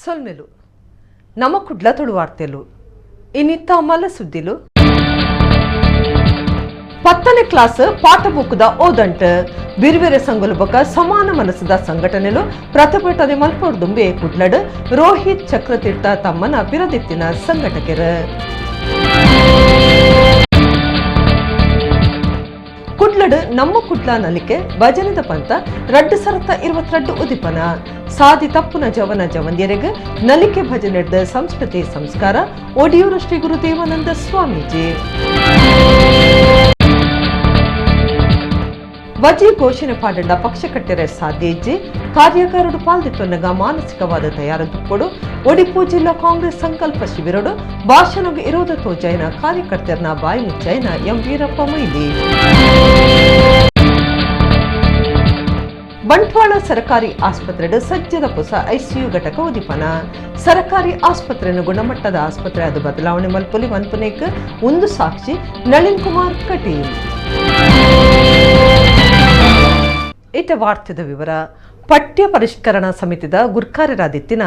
ಸೊಲ್ಮೆಲು ನಮ ಕುಡ್ಲ ತುಳುವಾರ್ತೆಲು ಇನ್ನಿತ್ತ ಮಲ್ಲ ಸುದ್ದಿಲು. 10ನೇ ಕ್ಲಾಸ್ ಪಾಠ ಬುಕ್ಕುದ ಓದಂಟ್ ಬಿರ್ವೆರೆ ಸಂಗಲು ಬೊಕ ಸಮಾನ ಮನಸ್ಸದ ಸಂಘಟನೆಲು ಪ್ರತಿಭಟನೆ ಮಲ್ಪೊಡ್ದುಂಬೆ ಕುಡ್ಲಡ್ ರೋಹಿತ್ ಚಕ್ರತೀರ್ಥ ತಮ್ಮನ ಪಿರದಿತ್ತಿನ ಸಂಘಟಕರು. ಕುಡ್ಲಡ್ ನಮ್ಮ ಕುಡ್ಲ ನಲಿಕೆ ಭಜನದ ಪಂತ 2022 ಉದಿಪನ ಸಾದಿ ತಪ್ಪುನ ಜವನ ಜವಂದ್ಯರೆಗ್ ನಲಿಕೆ ಭಜನೆಡ್ದ ಸಂಸ್ಕೃತಿ ಸಂಸ್ಕಾರ ಒಡಿಯೂರು ಶ್ರೀ ಗುರುದೇವಾನಂದ ಸ್ವಾಮೀಜಿ. ವಜಿ ಘೋಷಣೆ ಪಾಡಂಡ ಪಕ್ಷ ಕಟ್ಟೆರೆ ಸಾಧ್ಯ ಇಜ್ಜಿ ಕಾರ್ಯಕಾರರು ಪಾಲ್ದಿತ್ತೊನ್ನಗ ಮಾನಸಿಕವಾದ ತಯಾರದುಪ್ಪೊಡು ಒಡಿಪು ಜಿಲ್ಲಾ ಕಾಂಗ್ರೆಸ್ ಸಂಕಲ್ಪ ಶಿಬಿರಡು ಭಾಷಣಗ್ ಇರೋದ ತೋಜೈನ ಕಾರ್ಯಕರ್ತರನ ಬಾಯಿ ಮುಚ್ಚೈನ ಎಂ ವೀರಪ್ಪ ಮೊಯ್ಲಿ. ಬಂಟ್ವಾಳ ಸರ್ಕಾರಿ ಆಸ್ಪತ್ರೆ ಸಜ್ಜದ ಹೊಸ ಐಸಿಯು ಘಟಕ ಉದಿಪನ ಸರ್ಕಾರಿ ಆಸ್ಪತ್ರೆಯನ್ನು ಗುಣಮಟ್ಟದ ಆಸ್ಪತ್ರೆ ಅದು ಬದಲಾವಣೆ ಮಲ್ಪೊಲಿ ಮನ್ಪುನೇಕ್ ಒಂದು ಸಾಕ್ಷಿ ನಳಿನ್ ಕುಮಾರ್ ಕಟೀಲ್. ಇತ ವಾರ್ತೆದ ವಿವರ. ಪಠ್ಯ ಪರಿಷ್ಕರಣಾ ಸಮಿತಿದ ಗುರ್ಕಾರರಾದಿತ್ತಿನ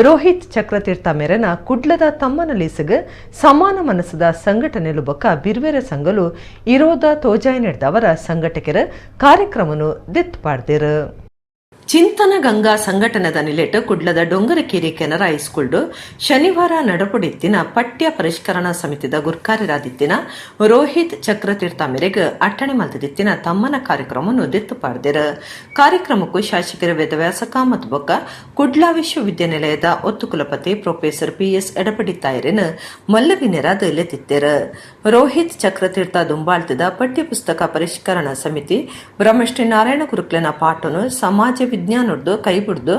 ರೋಹಿತ್ ಚಕ್ರತೀರ್ಥ ಮೇರೆನ ಕುಡ್ಲದ ತಮ್ಮನ ಲೀಸಗ್ ಸಮಾನ ಮನಸ್ಸದ ಸಂಘಟನೆಲು ಬೊಕ್ಕ ಬಿರ್ವೆರೆ ಸಂಘಲು ಇರೋದ ತೋಜಾಯಿ ನಡೆದವರ ಸಂಘಟಕರ ಕಾರ್ಯಕ್ರಮನು ದಿತ್ ಪಾಡ್ದಿರು. ಚಿಂತನ ಗಂಗಾ ಸಂಘಟನೆದ ನಿಲೆಟ್ ಕುಡ್ಲದ ಡೊಂಗರಕೇರಿ ಕೆನರಾ ಹೈಸ್ಕೂಲ್ಡು ಶನಿವಾರ ನಡಪಡಿತ್ತಿನ ಪಠ್ಯ ಪರಿಷ್ಕರಣಾ ಸಮಿತಿದ ಗುರ್ಕಾರರಾದಿತ್ತಿನ ರೋಹಿತ್ ಚಕ್ರತೀರ್ಥ ಮೇರೆಗೆ ಅಟ್ಟಣೆ ಮಲ್ತದಿತ್ತಿನ ತಮ್ಮನ ಕಾರ್ಯಕ್ರಮವನ್ನು ದಿತ್ತು ಪಾಡ್ದಿರು. ಕಾರ್ಯಕ್ರಮಕ್ಕೂ ಶಾಸಕರ ವೇದವ್ಯಾಸ ಕಾಮತ್ ಬೊಕ್ಕ ಕುಡ್ಲಾ ವಿಶ್ವವಿದ್ಯಾನಿಲಯದ ಒತ್ತು ಕುಲಪತಿ ಪ್ರೊಫೆಸರ್ ಪಿಎಸ್ ಎಡಪಡಿತ್ತಾಯರೇನು ಮಲ್ಲವಿನೆರಾದ ಲೆತ್ತಿತ್ತಿರು. ರೋಹಿತ್ ಚಕ್ರತೀರ್ಥ ದುಂಬಾಳ್ತದ ಪಠ್ಯಪುಸ್ತಕ ಪರಿಷ್ಕರಣಾ ಸಮಿತಿ ಬ್ರಹ್ಮಶ್ರೀ ನಾರಾಯಣ ಗುರುಕ್ಲೆನ ಪಾಠನು ಸಮಾಜ ವಿಜ್ಞಾನೊಡ್ದು ಕೈಬಿಡ್ದು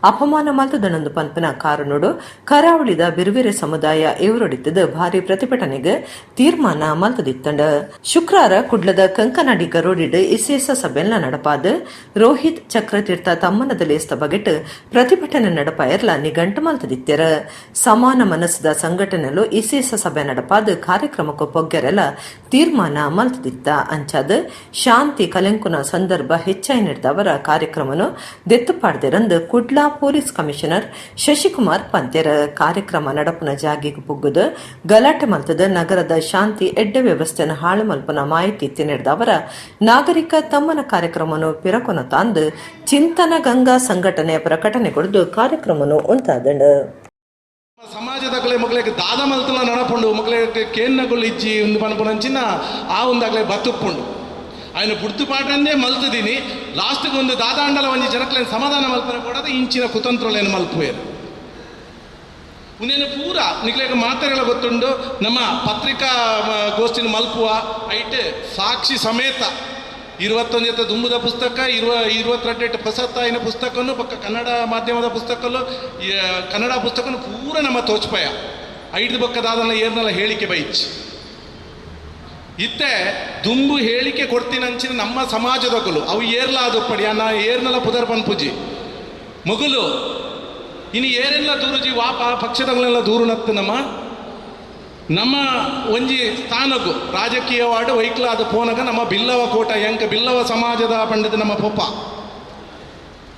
ಅಪಮಾನ ಮಲ್ತದನೊಂದು ಪನ್ಪನ ಕಾರಣೋಡು ಕರಾವಳಿದ ಬಿರುವೆರೆ ಸಮುದಾಯ ಎವರೊಡಿತ್ತದ ಭಾರಿ ಪ್ರತಿಭಟನೆಗೆ ತೀರ್ಮಾನ ಮಲ್ತದಿತ್ತಂಡ. ಶುಕ್ರಾರ ಕುಡ್ಲದ ಕಂಕನಾಡಿ ಗರೋಡಿಡ್ ಇಸೇಸ ಸಭೆಲ್ನ ನಡಪಾದ ರೋಹಿತ್ ಚಕ್ರತೀರ್ಥ ತಮ್ಮನದ ಲೇಸ್ತ ಬಗೆಟ್ ಪ್ರತಿಭಟನೆ ನಡಪಾಯರ್ಲ ನಿಗಂಟು ಮಲ್ತದಿತ್ತೆರ. ಸಮಾನ ಮನಸ್ಸದ ಸಂಘಟನೆಲು ಇಸೇಸ ಸಭೆ ನಡಪಾದ ಕಾರ್ಯಕ್ರಮಕ್ಕೂ ಪೊಗ್ಗೆರೆಲ್ಲ ತೀರ್ಮಾನ ಮಲ್ತದಿತ್ತ. ಅಂಚಾದ ಶಾಂತಿ ಕಲೆಂಕುನ ಸಂದರ್ಭ ಹೆಚ್ಚಾಯಿ ನಡೆದವರ ಕಾರ್ಯಕ್ರಮನು ದೆತ್ತುಪಾಡ್ದಿರಂದು ಕುಡ್ಲಾ ಪೊಲೀಸ್ ಕಮಿಷನರ್ ಶಶಿಕುಮಾರ್ ಪಂತೆರ. ಕಾರ್ಯಕ್ರಮ ನಡಪುನ ಜಾಗಿಗೆ ಪುಗ್ಗುದು ಗಲಾಟೆ ಮಲ್ತದ ನಗರದ ಶಾಂತಿ ಎಡ್ಡೆ ವ್ಯವಸ್ಥೆನ ಹಾಳು ಮಲ್ಪನ ಮಾಹಿತಿ ತಿನ್ನೆಡ್ದವರ ನಾಗರಿಕ ತಮ್ಮನ ಕಾರ್ಯಕ್ರಮನು ಪಿರಕೊನ ತಾಂದು ಚಿಂತನ ಗಂಗಾ ಸಂಘಟನೆ ಪ್ರಕಟಣೆ ಕೊಡ್ದು ಕಾರ್ಯಕ್ರಮನು ಉಂಟಾದಂಡು. ಸಮಾಜದಾಗಲೇ ಮಕ್ಕಳಿಗೆ ದಾದ ಮಲ್ತಲ ನಡಪುಂಡು ಮಕ್ಕಳಿಗೆ ಕೇನ್ನಗುಲು ಇಜ್ಜಿ ಒಂದು ಪನಪುನಂಚಿನ ಆ ಒಂದಾಗಲೇ ಬತ್ತುಪ್ಪುಂಡು ఆయన గుర్తుపాటందే మల్తుదిని లాస్ట్కి ಒಂದು ದಾದಾಂಡಲ ಒಂಜಿ ಜನಕ್ಲೇನ್ ಸಮಾಧಾನ ಮಲ್ಪರ ಕೂಡ ಇಂಚಿನ ಕುತಂತ್ರಲೇನು ಮಲ್ಪುವೇರು. ಉನೇನು ಪೂರ ನಿಕ್ಲೇಗ ಮಾತೆರೆಲ್ಲ ಗೊತ್ತುಂಡು ನಮ್ಮ ಪತ್ರಿಕಾ ಗೋಷ್ಠಿನ ಮಲ್ಪುವ ಐಟ್ ಸಾಕ್ಷಿ ಸಮೇತ 21 ದುಂಬುದ ಪುಸ್ತಕ 22 ಪ್ರಸತ್ತಾಯಿನ ಪುಸ್ತಕನು ಪಕ್ಕ ಕನ್ನಡ ಮಾಧ್ಯಮದ ಪುಸ್ತಕಲು ಕನ್ನಡ ಪುಸ್ತಕನು ಪೂರ ನಮ್ಮ ತೋಚ್ಪಯ ಐದು ಬಕ್ಕದಾದನ ಏರ್ನಲ್ಲ ಹೇಳಿಕೆ ಬೈಚ್ ಇತ್ತೆ ದುಂಬು ಹೇಳಿಕೆ ಕೊಡ್ತೀನಂಚಿನ ನಮ್ಮ ಸಮಾಜದಗುಲು ಅವು ಏರ್ಲ ಅದು ನಾ ಏರ್ನಲ್ಲ ಪುದರ್ ಪನ್ಪುಜಿ ಮಗುಲು ಇನ್ನು ಏರೆಲ್ಲ ದೂರುಜಿ ವಾಪ ಪಕ್ಷದಗಳೆಲ್ಲ ದೂರು ನತ್ತು ನಮ್ಮ ನಮ್ಮ ಒಂಜಿ ಸ್ಥಾನಗು ರಾಜಕೀಯವಾಡು ವೈಕ್ಲಾದ ಪೋನಗ ನಮ್ಮ ಬಿಲ್ಲವ ಕೋಟ ಎಂಕ ಬಿಲ್ಲವ ಸಮಾಜದ ಪಂಡಿತ ನಮ್ಮ ಪೊಪ್ಪ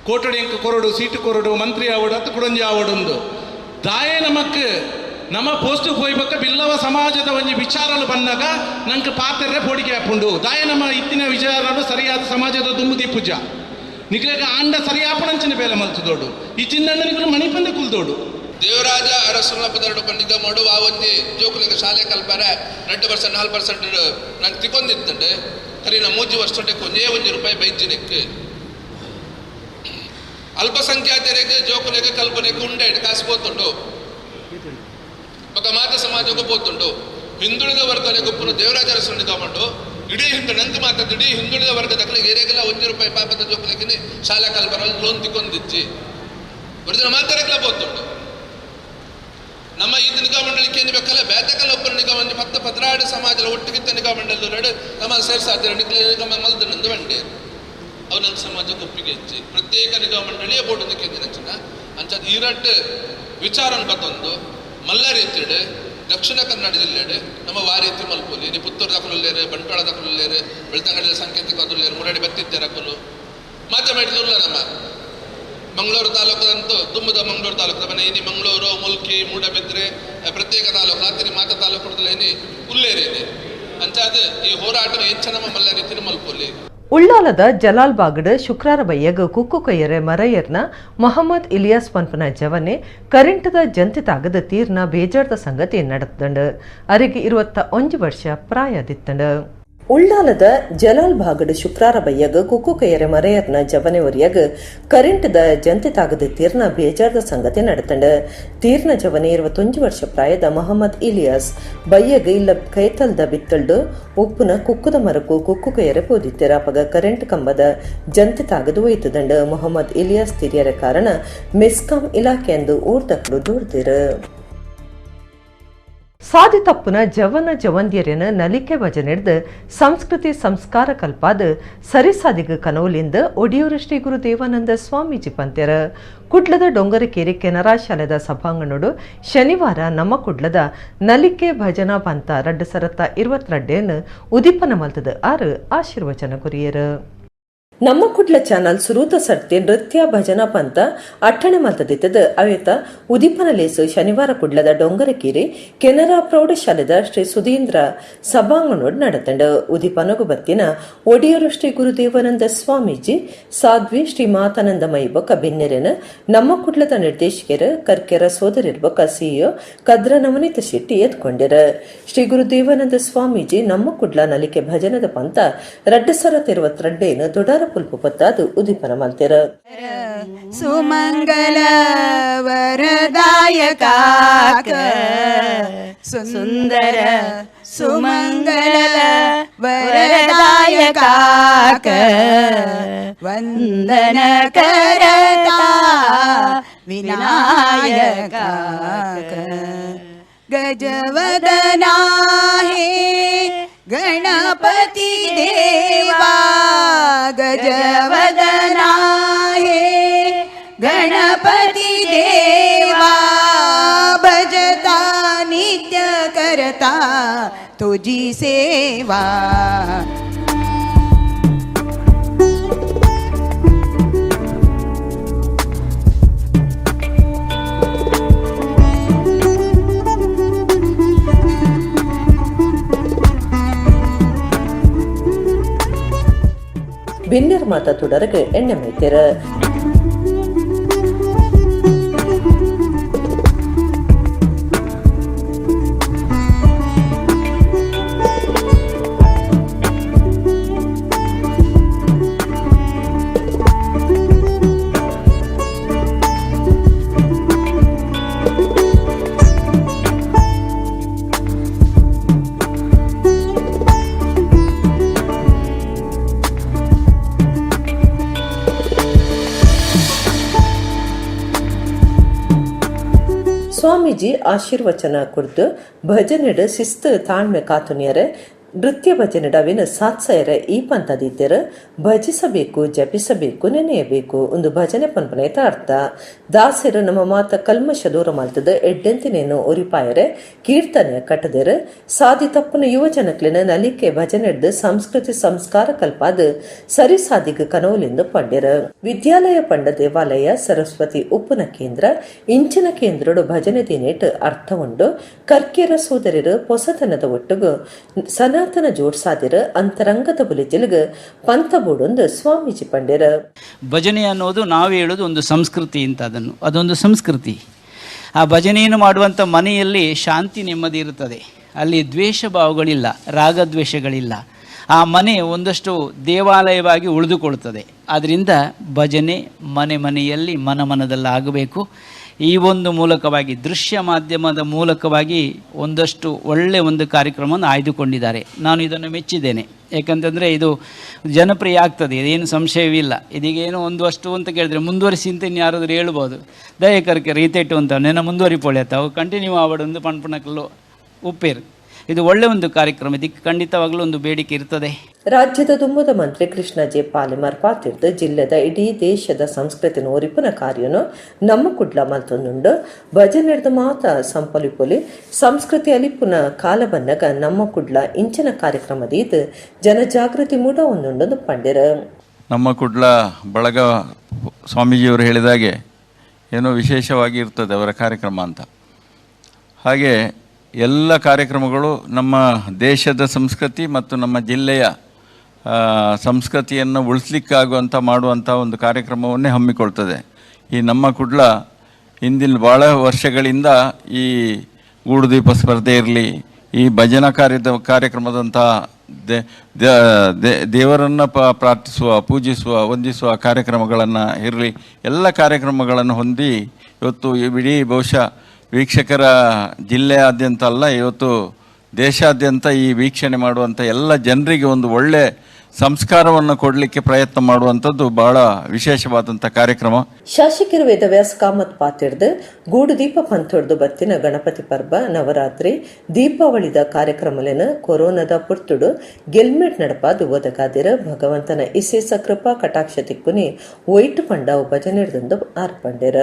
ಕೋಟಡಿ ಎಂಕ ಕೊರಡು ಸೀಟು ಕೊರಡು ಮಂತ್ರಿ ಆವಡು ಅತ್ತು ಕುಡಂಜಿ ಆವಡುಂದು ದಾಯೆ ನಮಕ್ ನಮ್ಮ ಪೋಸ್ಟ್ ಪೋಯ್ಬಕ್ಕ ಬಿಲ್ಲವ ಸಮಾಜದ ಒಂಜಿ ವಿಚಾರಲು ಬಂದಾಗ ನಂಗೆ ಪಾತ್ರೆ ಪೋಡಿಕೆ ಹಾಪುಂಡು ದಾಯ ನಮ್ಮ ಇತ್ತಿನ ವಿಚಾರಲು ಸರಿಯಾದ ಸಮಾಜದ ದುಂಬು ದೀಪುಜ ನಿಕ್ಲೇಗ ಆಂಡ ಸರಿಯಾಪಣಂಚಿನ ಬೇಲೆ ಮಲ್ತದೋಡು ಈ ಚಿನ್ನಣ್ಣ ನಿಕ್ಲು ಮಣಿಪಂದೆ ಕುಲ್ದೋಡು. ದೇವರಾಜ ಅರಸುನ ಪದರಡು ನಿಗಮಡು ಆ ಒಂಜಿ ಜೋಕುಲೆಗ್ ಶಾಲೆ ಕಲ್ಪರೆ 2% 4% ನಂಗೆ ತಿಕೊಂದಿತ್ತಂಡೆ ಕರೀನ 3 ವರ್ಷಕ್ಕೆ ಒಂದೇ ಒಂಜಿ ರೂಪಾಯಿ ಬೈಜಿನೆಕ್ ಅಲ್ಪಸಂಖ್ಯಾತರಿಗೆ ಜೋಕುಲೆಗ್ ಕಲ್ಪನೆಗ್ ಉಂಡೆ ಕಾಸು ಪೋತುಂಡು ಬೊಕ ಮಾತ ಸಮಾಜಕ್ಕೂ ಪೋತುಂಡು. ಹಿಂದುಳಿದ ವರ್ಗದ ಗುಪ್ಪುನು ದೇವರಾಜ ಅರಸು ನಿಗಮಡು ಇಡೀ ಹಿಂದು ನಂಗೆ ಮಾತಾಡ್ತು ಇಡೀ ಹಿಂದುಳಿದ ವರ್ಗದ ಏರಿಯಾಗೆಲ್ಲ 1 ರೂಪಾಯಿ ಪಾಪದ ಜೋಕುಲೆಗ್ ಶಾಲೆ ಕಲ್ಪರ ಲೋನ್ ತಿಕೊಂದಿಚ್ಚಿ ಒರಿಜಿನ ಮಾತಾಡಕ್ಲ ಪೋತುಂಡು. ನಮ್ಮ ಈ ನಿಗಮ ಮಂಡಳಿ ಕೇಂದ್ರ ಬೇಕಲ್ಲ ಬೇತಕಲ್ಲ ಒಬ್ಬರು ನಿಗಮ 10 12 ಸಮಾಜದ ಒಟ್ಟಿಗಿತ್ತ ನಿಗಮ ಮಂಡಳಿ ಎರಡು ನಮ್ಮ ಸೇರ್ಸಾತಿರ ನಿಕ್ಲೆ ನಿಗಮ ಮಲ್ದನಂದು ಬಂಡೆ ಅವು ನನ್ನ ಸಮಾಜಕ್ಕೆ ಒಪ್ಪಿಗೆ ಹೆಚ್ಚಿ ಪ್ರತ್ಯೇಕ ನಿಗಮ ಮಂಡಳಿಯ ಬೋರ್ಡ್ ಕೇಂದ್ರ ಅಂಚಿನ ಅಂಚ ಈರಟ್ಟು ವಿಚಾರ ಬತ್ತೊಂದು ಮಲ್ಲ ರೀತಿಡು ದಕ್ಷಿಣ ಕನ್ನಡ ಜಿಲ್ಲೆಡು ನಮ್ಮ ವಾರೀತಿ ಮಲ್ಪೊಲಿ ನೀ ಪುತ್ತೂರು ದಾಖലുಳ್ಳೇರು ಬಂಟ್ವಾಳ ದಾಖലുಳ್ಳೇರು ಬೆಳ್ತಂಗಡಿದ ಸಾಂಕೇತಿಕ ಅದುಳ್ಳೇರು ಮುರಡಿ ಬತ್ತಿದ್ದೇರಕುಲು ಮಾಧ್ಯಮ ನಮ್ಮ Mangaluru ತಾಲೂಕದಂತೂ ತುಂಬದ ಮಂಗಳೂರು ತಾಲೂಕು ಮನೆ ಇನಿ ಮಂಗಳೂರು ಮುಲ್ಕಿ ಮೂಡಬಿದ್ರೆ ಪ್ರತ್ಯೇಕ ತಾಲೂಕು ರಾತ್ರಿ ಮಾತ ತಾಲೂಕು ಏನಿ ಉಲ್ಲೇರಿ ಅಂಚಾದ ಈ ಹೋರಾಟ ಹೆಚ್ಚು ನಮ್ಮ ಮಲ್ಲ ರೀತಿಯ ಮಲ್ಪೊಲ್ಲಿ. ಉಳ್ಳಾಲದ ಜಲಾಲ್ ಬಾಗಡ್ ಶುಕ್ರಾರ ಬಯ್ಯಗ್ ಕುಕ್ಕು ಕೈಯರೆ ಮರಯರ್ನ ಮೊಹಮ್ಮದ್ ಇಲಿಯಾಸ್ ಪನ್ಪನ ಜವನೆ ಕರೆಂಟದ ಜಂತಿ ತಾಗದ ತೀರ್ನ ಬೇಜಾರ್ದ ಸಂಗತಿ ನಡೆದಂಡು. ಅರಿಗೆ 21 ವರ್ಷ ಪ್ರಾಯದಿತ್ತಂಡು. ಉಳ್ಳಾಲದ ಜಲಾಲ್ ಬಾಗಡ್ ಶುಕ್ರಾರ ಬಯ್ಯಗ್ ಕುಕ್ಕು ಕೈಯರೆ ಮರೆಯರ್ನ ಜವನೆ ಒರಿಯಗ್ ಕರೆಂಟದ ಜಂತಿ ತಾಗದ ತೀರ್ನ ಬೇಜಾರ್ದ ಸಂಗತಿ ನಡೆತಂಡು. ತೀರ್ನ ಜವನೆ 21 ವರ್ಷ ಪ್ರಾಯದ ಮೊಹಮ್ಮದ್ ಇಲಿಯಾಸ್ ಬಯ್ಯಗ್ ಇಲ್ಲ ಕೈತಲ್ದ ಬಿತ್ತಲ್ಡು ಉಪ್ಪುನ ಕುಕ್ಕುದ ಮರಕು ಕುಕ್ಕು ಕೈಯರೆ ಪೋದಿತ್ತೆರ ಅಪಗ ಕರೆಂಟ್ ಕಂಬದ ಜಂತಿ ತಾಗದು ಒಯ್ತದಂಡು. ಮೊಹಮ್ಮದ್ ಇಲಿಯಾಸ್ ತೀರಿಯರ ಕಾರಣ ಮೆಸ್ಕಾಂ ಇಲಾಖೆಯೆಂದು ಊರ್ದಕ್ಲು ದೂರ್ದಿರು. ಸಾದಿ ತಪ್ಪುನ ಜವನ ಜವಂದಿಯರೇನ ನಲಿಕೆ ಭಜನೆಡ್ದು ಸಂಸ್ಕೃತಿ ಸಂಸ್ಕಾರ ಕಲ್ಪಾದ ಸರಿಸಾದಿಗ ಕನೌಲಿಂದ ಒಡಿಯೂರು ಶ್ರೀ ಗುರು ದೇವಾನಂದ ಸ್ವಾಮೀಜಿ ಪಂತ್ಯರ. ಕುಡ್ಲದ ಡೊಂಗರಕೇರಿ ಕೆನರಾ ಶಾಲೆದ ಸಭಾಂಗಣೋಡು ಶನಿವಾರ ನಮ್ಮ ಕುಡ್ಲದ ನಲಿಕೆ ಭಜನಾ ಪಂಥ 2022 ಉದೀಪನ ಮಲ್ತದ 6 ಆಶೀರ್ವಚನ ಕೊರಿಯರು. ನಮ್ಮ ಕುಡ್ಲ ಚಾನಲ್ ಸುರೂತ ಸರ್ತಿ ನೃತ್ಯ ಭಜನಾ ಪಂಥ ಅಟ್ಟಣೆ ಮಲ್ತದಿತ್ತದ ಅವೇತ ಉದೀಪನ ಲೇಸು ಶನಿವಾರ ಕುಡ್ಲದ ಡೊಂಗರಕೇರಿ ಕೆನರಾ ಪ್ರೌಢಶಾಲೆದ ಶ್ರೀ ಸುಧೀಂದ್ರ ಸಭಾಂಗಣೋಡ್ ನಡೆತಂಡ. ಉದೀಪನಗು ಬತ್ತಿನ ಒಡಿಯೂರು ಶ್ರೀ ಗುರುದೇವಾನಂದ ಸ್ವಾಮೀಜಿ ಸಾಧ್ವಿ ಶ್ರೀ ಮಾತಾನಂದಮಯಿ ಬೊಕ್ಕ ಬಿನ್ನೆರೆನ ನಮ್ಮ ಕುಡ್ಲದ ನಿರ್ದೇಶಕರ ಕರ್ಕೆರ ಸೋದರಿರ್ ಬೊಕ್ಕ ಸಿಇಒ ಕದ್ರ ನವನೀತ ಶೆಟ್ಟಿ ಎತ್ಕೊಂಡಿರ. ಶ್ರೀ ಗುರುದೇವಾನಂದ ಸ್ವಾಮೀಜಿ ನಮ್ಮ ಕುಡ್ಲ ನಲಿಕೆ ಭಜನದ ಪಂಥ 2022 ದೊಡಾರ ಪುಲ್ಪು ಪತ್ತಾದು ಉದೀಪನ ಮಲ್ತೆರ. ಸುಮಂಗಲ ವರದಾಯಕ ಸುಂದರ ಸುಮಂಗಲ ವರದಾಯಕ ವಂದನ ಕರತಾ ವಿನಾಯಕ ಗಜವದನಾ ಹೇ ಗಣಪತಿ ದೇವಾ ಗಜವದನಾ ಹೇ ಗಣಪತಿ ದೇವಾ ಭಜತಾ ನಿತ್ಯ करता तुझी सेवा. ಬಿನ್ನೆರ್ ಮಾತ ತುಡರಗ್ ಎಣ್ಣೆ ಮೈತೆರ. ಸ್ವಾಮೀಜಿ ಆಶೀರ್ವಚನ ಕುರಿತು ಭಜನೆಡ್ ಶಿಸ್ತು ತಾಳ್ಮೆ ಕಾತುನಿಯರೆ ನೃತ್ಯ ಭಜನೆಡ್ ಅವಿನ ಸಾತ್ಸಯರ ಈ ಪಂಥದಿತ್ತೆರ್ ಭಜಿಸಬೇಕು ಜಪಿಸಬೇಕು ನೆನೆಯಬೇಕು ಒಂದು ಭಜನೆ ಪನ್ಪನೇತ ಅರ್ಥ. ದಾಸರು ನಮ್ಮ ಮಾತ ಕಲ್ಮಶ ದೂರ ಮಲ್ತದ ಎಡ್ಡೆಂತಿನೇನು ಒರಿಪಾಯರೆ ಕೀರ್ತನೆ ಕಟ್ಟದೆರ್ ಸಾದಿ ತಪ್ಪುನ ಯುವ ಜನಕ್ಲೆನ ನಲಿಕೆ ಭಜನೆಡ್ದು ಸಂಸ್ಕೃತಿ ಸಂಸ್ಕಾರ ಕಲ್ಪಾದ ಸರಿ ಸಾದಿಗ್ ಕನೌಲೆಂದು ಪಂಡೆರ್. ವಿದ್ಯಾಲಯ ಪಂಡ ದೇವಾಲಯ ಸರಸ್ವತಿ ಉಪ್ಪುನ ಕೇಂದ್ರ ಇಂಚಿನ ಕೇಂದ್ರಡು ಭಜನೆ ದಿನೇಟ್ ಅರ್ಥ ಉಂಡು. ಕರ್ಕೆರ ಸೋದರಿರು ಪೊಸತನದ ಒಟ್ಟುಗು ಸನಾತನ ಜೋಡ್ಸಾದಿರ ಅಂತರಂಗದ ಬುಲಿಜಿಲ್ಗ್ ಪಂಥ ಬೋಡೊಂದು ಸ್ವಾಮೀಜಿ ಪಂಡೆರ. ಭಜನೆ ಅನ್ನೋದು ನಾವು ಹೇಳೋದು ಒಂದು ಸಂಸ್ಕೃತಿ ಅಂತ, ಅದನ್ನು ಅದೊಂದು ಸಂಸ್ಕೃತಿ. ಆ ಭಜನೆಯನ್ನು ಮಾಡುವಂಥ ಮನೆಯಲ್ಲಿ ಶಾಂತಿ ನೆಮ್ಮದಿ ಇರುತ್ತದೆ, ಅಲ್ಲಿ ದ್ವೇಷ ಭಾವಗಳಿಲ್ಲ, ರಾಗದ್ವೇಷಗಳಿಲ್ಲ. ಆ ಮನೆ ಒಂದಷ್ಟು ದೇವಾಲಯವಾಗಿ ಉಳಿದುಕೊಳ್ಳುತ್ತದೆ. ಆದ್ದರಿಂದ ಭಜನೆ ಮನೆ ಮನೆಯಲ್ಲಿ ಮನ ಮನದಲ್ಲಾಗಬೇಕು. ಈ ಒಂದು ಮೂಲಕವಾಗಿ ದೃಶ್ಯ ಮಾಧ್ಯಮದ ಮೂಲಕವಾಗಿ ಒಂದಷ್ಟು ಒಳ್ಳೆಯ ಒಂದು ಕಾರ್ಯಕ್ರಮವನ್ನು ಆಯ್ದುಕೊಂಡಿದ್ದಾರೆ. ನಾನು ಇದನ್ನು ಮೆಚ್ಚಿದ್ದೇನೆ, ಯಾಕಂತಂದರೆ ಇದು ಜನಪ್ರಿಯ ಆಗ್ತದೆ, ಇದೇನು ಸಂಶಯವಿಲ್ಲ. ಇದೀಗೇನು ಒಂದು ಅಷ್ಟು ಅಂತ ಕೇಳಿದ್ರೆ ಮುಂದುವರಿಸಿ ಅಂತ ಇನ್ನು ಯಾರಾದರೂ ಹೇಳ್ಬೋದು. ದಯಕರಕ್ಕೆ ರೀತೆಟ್ಟು ಅಂತ ನೆನ ಮುಂದುವರಿಪೊಳೆ ತಾವು ಕಂಟಿನ್ಯೂ ಆವಡೊಂದು ಪಣ್ಪಣಕಲ್ಲು ಉಪ್ಪೇರು. ಇದು ಒಳ್ಳೆಯ ಒಂದು ಕಾರ್ಯಕ್ರಮ, ಇದಕ್ಕೆ ಖಂಡಿತವಾಗಲೂ ಒಂದು ಬೇಡಿಕೆ ಇರ್ತದೆ. ರಾಜ್ಯದ ದುಮ್ಮದ ಮಂತ್ರಿ ಕೃಷ್ಣ ಜೆ ಪಾಲಿಮರ್ ಪಾತಿರ್ದು ಜಿಲ್ಲೆದ ಇಡೀ ದೇಶದ ಸಂಸ್ಕೃತಿನ ಒರಿಪುನ ಕಾರ್ಯನು ನಮ್ಮ ಕುಡ್ಲ ಮಲ್ತೊಂದುಂಡು. ಭಜನೆಡ್ದ ಮಾತ ಸಂಪಲಿಪೊಲಿ ಸಂಸ್ಕೃತಿ ಅಲಿಪುನ ಕಾಲ ಬನ್ನಗ ನಮ್ಮ ಕುಡ್ಲ ಇಂಚಿನ ಕಾರ್ಯಕ್ರಮದ ಇದು ಜನಜಾಗೃತಿ ಮೂಡ ಒಂದುಂಡು ಪಂಡಿರ. ನಮ್ಮ ಕುಡ್ಲ ಬಳಗ ಸ್ವಾಮೀಜಿಯವರು ಹೇಳಿದಾಗೆ ಏನೋ ವಿಶೇಷವಾಗಿ ಇರ್ತದೆ ಅವರ ಕಾರ್ಯಕ್ರಮ ಅಂತ. ಹಾಗೆ ಎಲ್ಲ ಕಾರ್ಯಕ್ರಮಗಳು ನಮ್ಮ ದೇಶದ ಸಂಸ್ಕೃತಿ ಮತ್ತು ನಮ್ಮ ಜಿಲ್ಲೆಯ ಸಂಸ್ಕೃತಿಯನ್ನು ಉಳಿಸ್ಲಿಕ್ಕಾಗುವಂಥ ಮಾಡುವಂಥ ಒಂದು ಕಾರ್ಯಕ್ರಮವನ್ನೇ ಹಮ್ಮಿಕೊಳ್ತದೆ. ಈ ನಮ್ಮ ಕುಡ್ಲ ಹಿಂದಿನ ಭಾಳ ವರ್ಷಗಳಿಂದ ಈ ಗೂಡುದೀಪ ಸ್ಪರ್ಧೆ ಇರಲಿ, ಈ ಭಜನಾ ಕಾರ್ಯಕ್ರಮದಂಥ ದೇವರನ್ನು ಪ್ರಾರ್ಥಿಸುವ, ಪೂಜಿಸುವ, ವಂದಿಸುವ ಕಾರ್ಯಕ್ರಮಗಳನ್ನು ಇರಲಿ, ಎಲ್ಲ ಕಾರ್ಯಕ್ರಮಗಳನ್ನು ಹೊಂದಿ ಇವತ್ತು ಇಡೀ ಬಹುಶಃ ವೀಕ್ಷಕರ ಜಿಲ್ಲೆಯಾದ್ಯಂತ ಅಲ್ಲ, ಇವತ್ತು ದೇಶಾದ್ಯಂತ ಈ ವೀಕ್ಷಣೆ ಮಾಡುವಂಥ ಎಲ್ಲ ಜನರಿಗೆ ಒಂದು ಒಳ್ಳೆಯ ಸಂಸ್ಕಾರವನ್ನು ಕೊಡಲಿಕ್ಕೆ ಪ್ರಯತ್ನ ಮಾಡುವಂಥದ್ದು ಬಹಳ ವಿಶೇಷವಾದಂಥ ಕಾರ್ಯಕ್ರಮ. ಶಾಸಕರು ವೇದವ್ಯಾಸ ಕಾಮತ್ ಪಾತಿರ್ದು ಗೂಡುದೀಪ ಪಂಥೊಡ್ದು ಬತ್ತಿನ ಗಣಪತಿ ಪರ್ಬ, ನವರಾತ್ರಿ, ದೀಪಾವಳಿದ ಕಾರ್ಯಕ್ರಮಲೇನ ಕೊರೋನಾದ ಪುರ್ತುಡು ಗೆಲ್ಮೆಟ್ ನಡಪಾದು ಒದಗಾದಿರ ಭಗವಂತನ ಇಸೇಸ ಕೃಪಾ ಕಟಾಕ್ಷ ತಿಕ್ಕುನಿ ಒಯ್ಟು ಪಂಡ ಭಜನೆಡ್ದಂದು ಆರ್ಪಂಡಿರ.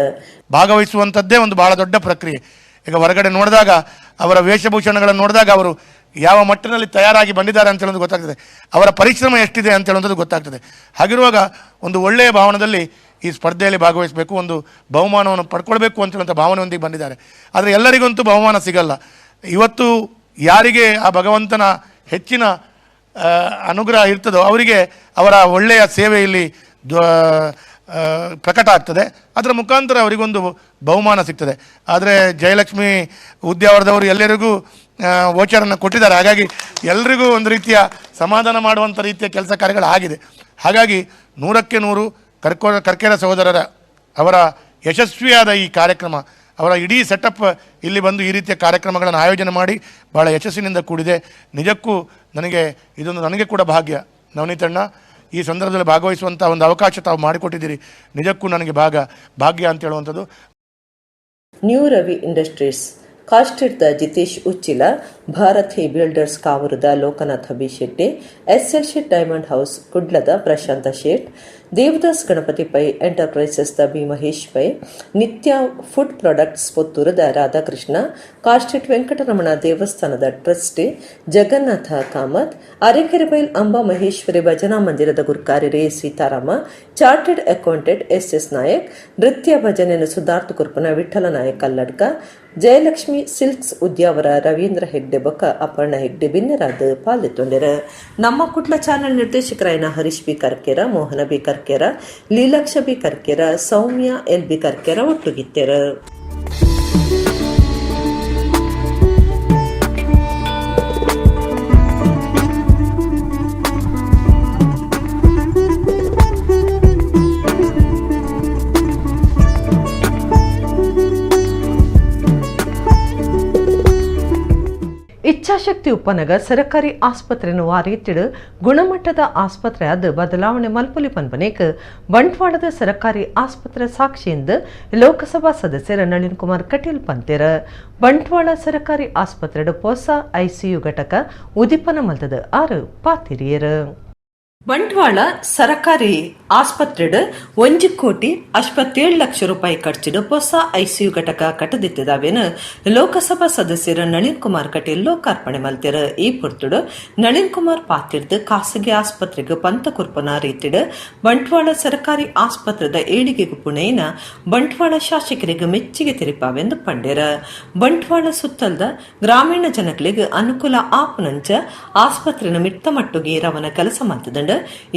ಭಾಗವಹಿಸುವಂಥದ್ದೇ ಒಂದು ಬಹಳ ದೊಡ್ಡ ಪ್ರಕ್ರಿಯೆ. ಈಗ ಹೊರಗಡೆ ನೋಡಿದಾಗ ಅವರ ವೇಷಭೂಷಣಗಳನ್ನು ನೋಡಿದಾಗ ಅವರು ಯಾವ ಮಟ್ಟಿನಲ್ಲಿ ತಯಾರಾಗಿ ಬಂದಿದ್ದಾರೆ ಅಂತ ಹೇಳೋದು ಗೊತ್ತಾಗ್ತದೆ, ಅವರ ಪರಿಶ್ರಮ ಎಷ್ಟಿದೆ ಅಂತ ಹೇಳುವಂಥದ್ದು ಗೊತ್ತಾಗ್ತದೆ. ಹಾಗಿರುವಾಗ ಒಂದು ಒಳ್ಳೆಯ ಭಾವನದಲ್ಲಿ ಈ ಸ್ಪರ್ಧೆಯಲ್ಲಿ ಭಾಗವಹಿಸಬೇಕು, ಒಂದು ಬಹುಮಾನವನ್ನು ಪಡ್ಕೊಳ್ಬೇಕು ಅಂತ ಹೇಳುವಂಥ ಭಾವನೆಯೊಂದಿಗೆ ಬಂದಿದ್ದಾರೆ. ಆದರೆ ಎಲ್ಲರಿಗಂತೂ ಬಹುಮಾನ ಸಿಗಲ್ಲ. ಇವತ್ತು ಯಾರಿಗೆ ಆ ಭಗವಂತನ ಹೆಚ್ಚಿನ ಅನುಗ್ರಹ ಇರ್ತದೋ ಅವರಿಗೆ ಅವರ ಒಳ್ಳೆಯ ಸೇವೆಯಲ್ಲಿ ಪ್ರಕಟ ಆಗ್ತದೆ, ಅದರ ಮುಖಾಂತರ ಅವರಿಗೊಂದು ಬಹುಮಾನ ಸಿಗ್ತದೆ. ಆದರೆ ಜಯಲಕ್ಷ್ಮಿ ಉದ್ಯಾವರದವರು ಎಲ್ಲರಿಗೂ ವೋಚರನ್ನು ಕೊಟ್ಟಿದ್ದಾರೆ. ಹಾಗಾಗಿ ಎಲ್ರಿಗೂ ಒಂದು ರೀತಿಯ ಸಮಾಧಾನ ಮಾಡುವಂಥ ರೀತಿಯ ಕೆಲಸ ಕಾರ್ಯಗಳಾಗಿದೆ. ಹಾಗಾಗಿ 100ಕ್ಕೆ 100 ಕರ್ಕೇರ ಸಹೋದರರ ಅವರ ಯಶಸ್ವಿಯಾದ ಈ ಕಾರ್ಯಕ್ರಮ, ಅವರ ಇಡೀ ಸೆಟಪ್ ಇಲ್ಲಿ ಬಂದು ಈ ರೀತಿಯ ಕಾರ್ಯಕ್ರಮಗಳನ್ನು ಆಯೋಜನೆ ಮಾಡಿ ಭಾಳ ಯಶಸ್ಸಿನಿಂದ ಕೂಡಿದೆ. ನಿಜಕ್ಕೂ ನನಗೆ ಇದೊಂದು ನನಗೆ ಕೂಡ ಭಾಗ್ಯ. ನವನೀತಣ್ಣ, ಈ ಸಂದರ್ಭದಲ್ಲಿ ಭಾಗವಹಿಸುವಂಥ ಒಂದು ಅವಕಾಶ ತಾವು ಮಾಡಿಕೊಟ್ಟಿದ್ದೀರಿ, ನಿಜಕ್ಕೂ ನನಗೆ ಭಾಗ್ಯ ಅಂತ ಹೇಳುವಂಥದ್ದು. ನ್ಯೂ ರವಿ ಇಂಡಸ್ಟ್ರೀಸ್ ಕಾಸ್ಟೆಡ್ದ ಜಿತೇಶ್ ಉಚ್ಚಿಲ, ಭಾರತಿ ಬಿಲ್ಡರ್ಸ್ ಕಾವೂರದ Lokanatha B Shetty, SL Shet diamond house ಕುಡ್ಲದ ಪ್ರಶಾಂತ ಶೇಟ್, ದೇವದಾಸ್ ಗಣಪತಿ ಪೈ ಎಂಟರ್ಪ್ರೈಸಸ್ದ B Mahesh pi, Nitya food products ಪುತ್ತೂರದ ರಾಧಾಕೃಷ್ಣ, ಕಾಸ್ಟೆಟ್ ವೆಂಕಟರಮಣ ದೇವಸ್ಥಾನದ ಟ್ರಸ್ಟಿ ಜಗನ್ನಾಥ ಕಾಮತ್, ಅರೆಕೆರೆಬೈಲ್ ಅಂಬಾ ಮಹೇಶ್ವರಿ ಭಜನಾ ಮಂದಿರದ ಗುರುಕಾರ್ಯರೇ Seetharama, chartered accountant SS Nayak, ನೃತ್ಯ ಭಜನೆಯನ್ನು ಸುಧಾರ್ಥ ಕುರ್ಪನ ವಿಠಲ ನಾಯಕ್ ಕಲ್ಲಡ್ಕ, ಜಯಲಕ್ಷ್ಮಿ ಸಿಲ್ಕ್ಸ್ ಉದ್ಯಾವರ ರವೀಂದ್ರ ಹೆಗ್ಡೆ ಬೊಕ್ಕ ಅಪರ್ಣ ಹೆಗ್ಡೆ ಬಿನ್ನರಾದ ಪಾಲ್ಗೊಂಡರು. ನಮ್ಮ Kutta channel ನಿರ್ದೇಶಕರಾಯನ Harish B Karkera, Mohana B Karkera, Leelaksha B Karkera, Soumya L B Karkera ಒಟ್ಟುಗಿತ್ತೆರ. ಇಚ್ಛಾಶಕ್ತಿ ಉಪನಗ ಸರಕಾರಿ ಆಸ್ಪತ್ರೆಯನ್ನು ವಾರೀತಿಡು ಗುಣಮಟ್ಟದ ಆಸ್ಪತ್ರೆ ಆದ ಬದಲಾವಣೆ ಮಲ್ಪುಲಿ ಪನ್ಪನೇಕ್ ಬಂಟ್ವಾಳದ ಸರಕಾರಿ ಆಸ್ಪತ್ರೆ ಸಾಕ್ಷಿಯಿಂದ ಲೋಕಸಭಾ ಸದಸ್ಯರ ನಳಿನ್ ಕುಮಾರ್ ಕಟೀಲ್ ಪಂತೇರ. ಬಂಟ್ವಾಳ ಸರಕಾರಿ ಆಸ್ಪತ್ರೆ ಹೊಸ ಐಸಿಯು ಘಟಕ ಉದಿಪನ ಮಲ್ತದ ಆರು ಪಾತಿರಿಯರು. ಬಂಟ್ವಾಳ ಸರಕಾರಿ ಆಸ್ಪತ್ರೆಡ್ 1 ಕೋಟಿ 57 ಲಕ್ಷ ರೂಪಾಯಿ ಖರ್ಚಿಡು ಹೊಸ ಐಸಿಯು ಘಟಕ ಕಟ್ಟದಿತ್ತದಾವೇನ ಲೋಕಸಭಾ ಸದಸ್ಯರ ನಳಿನ್ ಕುಮಾರ್ ಕಟೀಲ್ ಲೋಕಾರ್ಪಣೆ ಮಲ್ತಿರ. ಈ ಪುರ್ತುಡು ನಳಿನ್ ಕುಮಾರ್ ಪಾತಿರ್ದು ಖಾಸಗಿ ಆಸ್ಪತ್ರೆಗೆ ಪಂತ ಕುರ್ಪನ ರೀತಿಡು ಬಂಟ್ವಾಳ ಸರ್ಕಾರಿ ಆಸ್ಪತ್ರೆದ ಏಳಿಗೆಗೂ ಪುಣೆಯಿನ ಬಂಟ್ವಾಳ ಶಾಸಕರಿಗೆ ಮೆಚ್ಚಿಗೆ ತೆರಿಪಾವೆಂದು ಪಂಡೇರ. ಬಂಟ್ವಾಳ ಸುತ್ತಲ್ದ ಗ್ರಾಮೀಣ ಜನಗಳಿಗೆ ಅನುಕೂಲ ಆಪನಂಚ ಆಸ್ಪತ್ರೆನ ಮಿಟ್ಟ ಮಟ್ಟುಗೆ ರವನ ಕೆಲಸ ಮಲ್ತದಂಡ.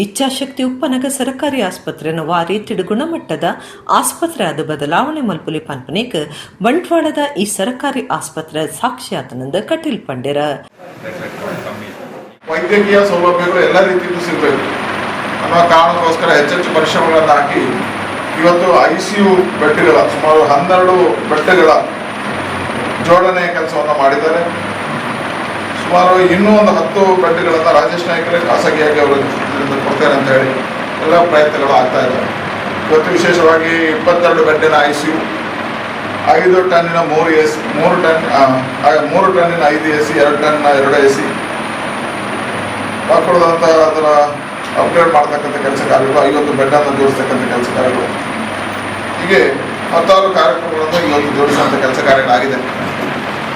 ಇಚ್ಛಾಶಕ್ತಿ ಉಪ್ಪನಗ ಸರ್ಕಾರಿ ಆಸ್ಪತ್ರೆನ ವಾರಿ ತಿಡು ಗುಣಮಟ್ಟದ ಆಸ್ಪತ್ರೆ ಆದ ಬದಲಾವಣೆ ಮಲ್ಪುಲಿ ಪನ್ಪನೇಕ್ ಬಂಟ್ವಾಳದ ಈ ಸರ್ಕಾರಿ ಆಸ್ಪತ್ರೆ ಸಾಕ್ಷಿಯಾತನಂದ ಕಟೀಲ್ ಪಂಡೇರ. ವೈದ್ಯಕೀಯ ಸೌಲಭ್ಯಗಳು ಎಲ್ಲ ರೀತಿಯಲ್ಲೂ ಸಿಗಬೇಕು ಅನ್ನೋ ಕಾರಣಕ್ಕೋಸ್ಕರ ಹೆಚ್ಚೆಚ್ಚು ಪರಿಶ್ರಮಗಳನ್ನು ಹಾಕಿ ಇವತ್ತು ICU ಬೆಡ್ಗಳ ಸುಮಾರು 12 ಬೆಡ್ಗಳ ಜೋಡಣೆಯ ಕೆಲಸವನ್ನು ಮಾಡಿದ್ದಾರೆ. ಸುಮಾರು ಇನ್ನೂ ಒಂದು 10 ಬೆಡ್ಗಳನ್ನು ರಾಜೇಶ್ ನಾಯ್ಕರೇ ಖಾಸಗಿಯಾಗಿ ಅವರು ಇದರಿಂದ ಕೊಡ್ತಾರೆ ಅಂತ ಹೇಳಿ ಎಲ್ಲ ಪ್ರಯತ್ನಗಳು ಆಗ್ತಾ ಇದ್ದಾವೆ. ಇವತ್ತು ವಿಶೇಷವಾಗಿ 22 ಬೆಡ್ಡಿನ ICU, 5 ಟನ್ನಿನ 3 AC, 3 ಟನ್ನಿನ 5 AC, 2 ಟನ್ನ 2 AC ಮಕ್ಕಳದಂಥ ಅದರ ಅಪ್ಗ್ರೇಡ್ ಮಾಡ್ತಕ್ಕಂಥ ಕೆಲಸ ಕಾರ್ಯಗಳು, 50 ಬೆಡ್ಡನ್ನು ಜೋಡಿಸ್ತಕ್ಕಂಥ ಕೆಲಸ ಕಾರ್ಯಗಳು, ಹೀಗೆ ಹತ್ತಾರು ಕಾರ್ಯಕ್ರಮಗಳನ್ನು ಇವತ್ತು ಜೋಡಿಸುವಂಥ ಕೆಲಸ ಕಾರ್ಯಗಳಾಗಿದೆ.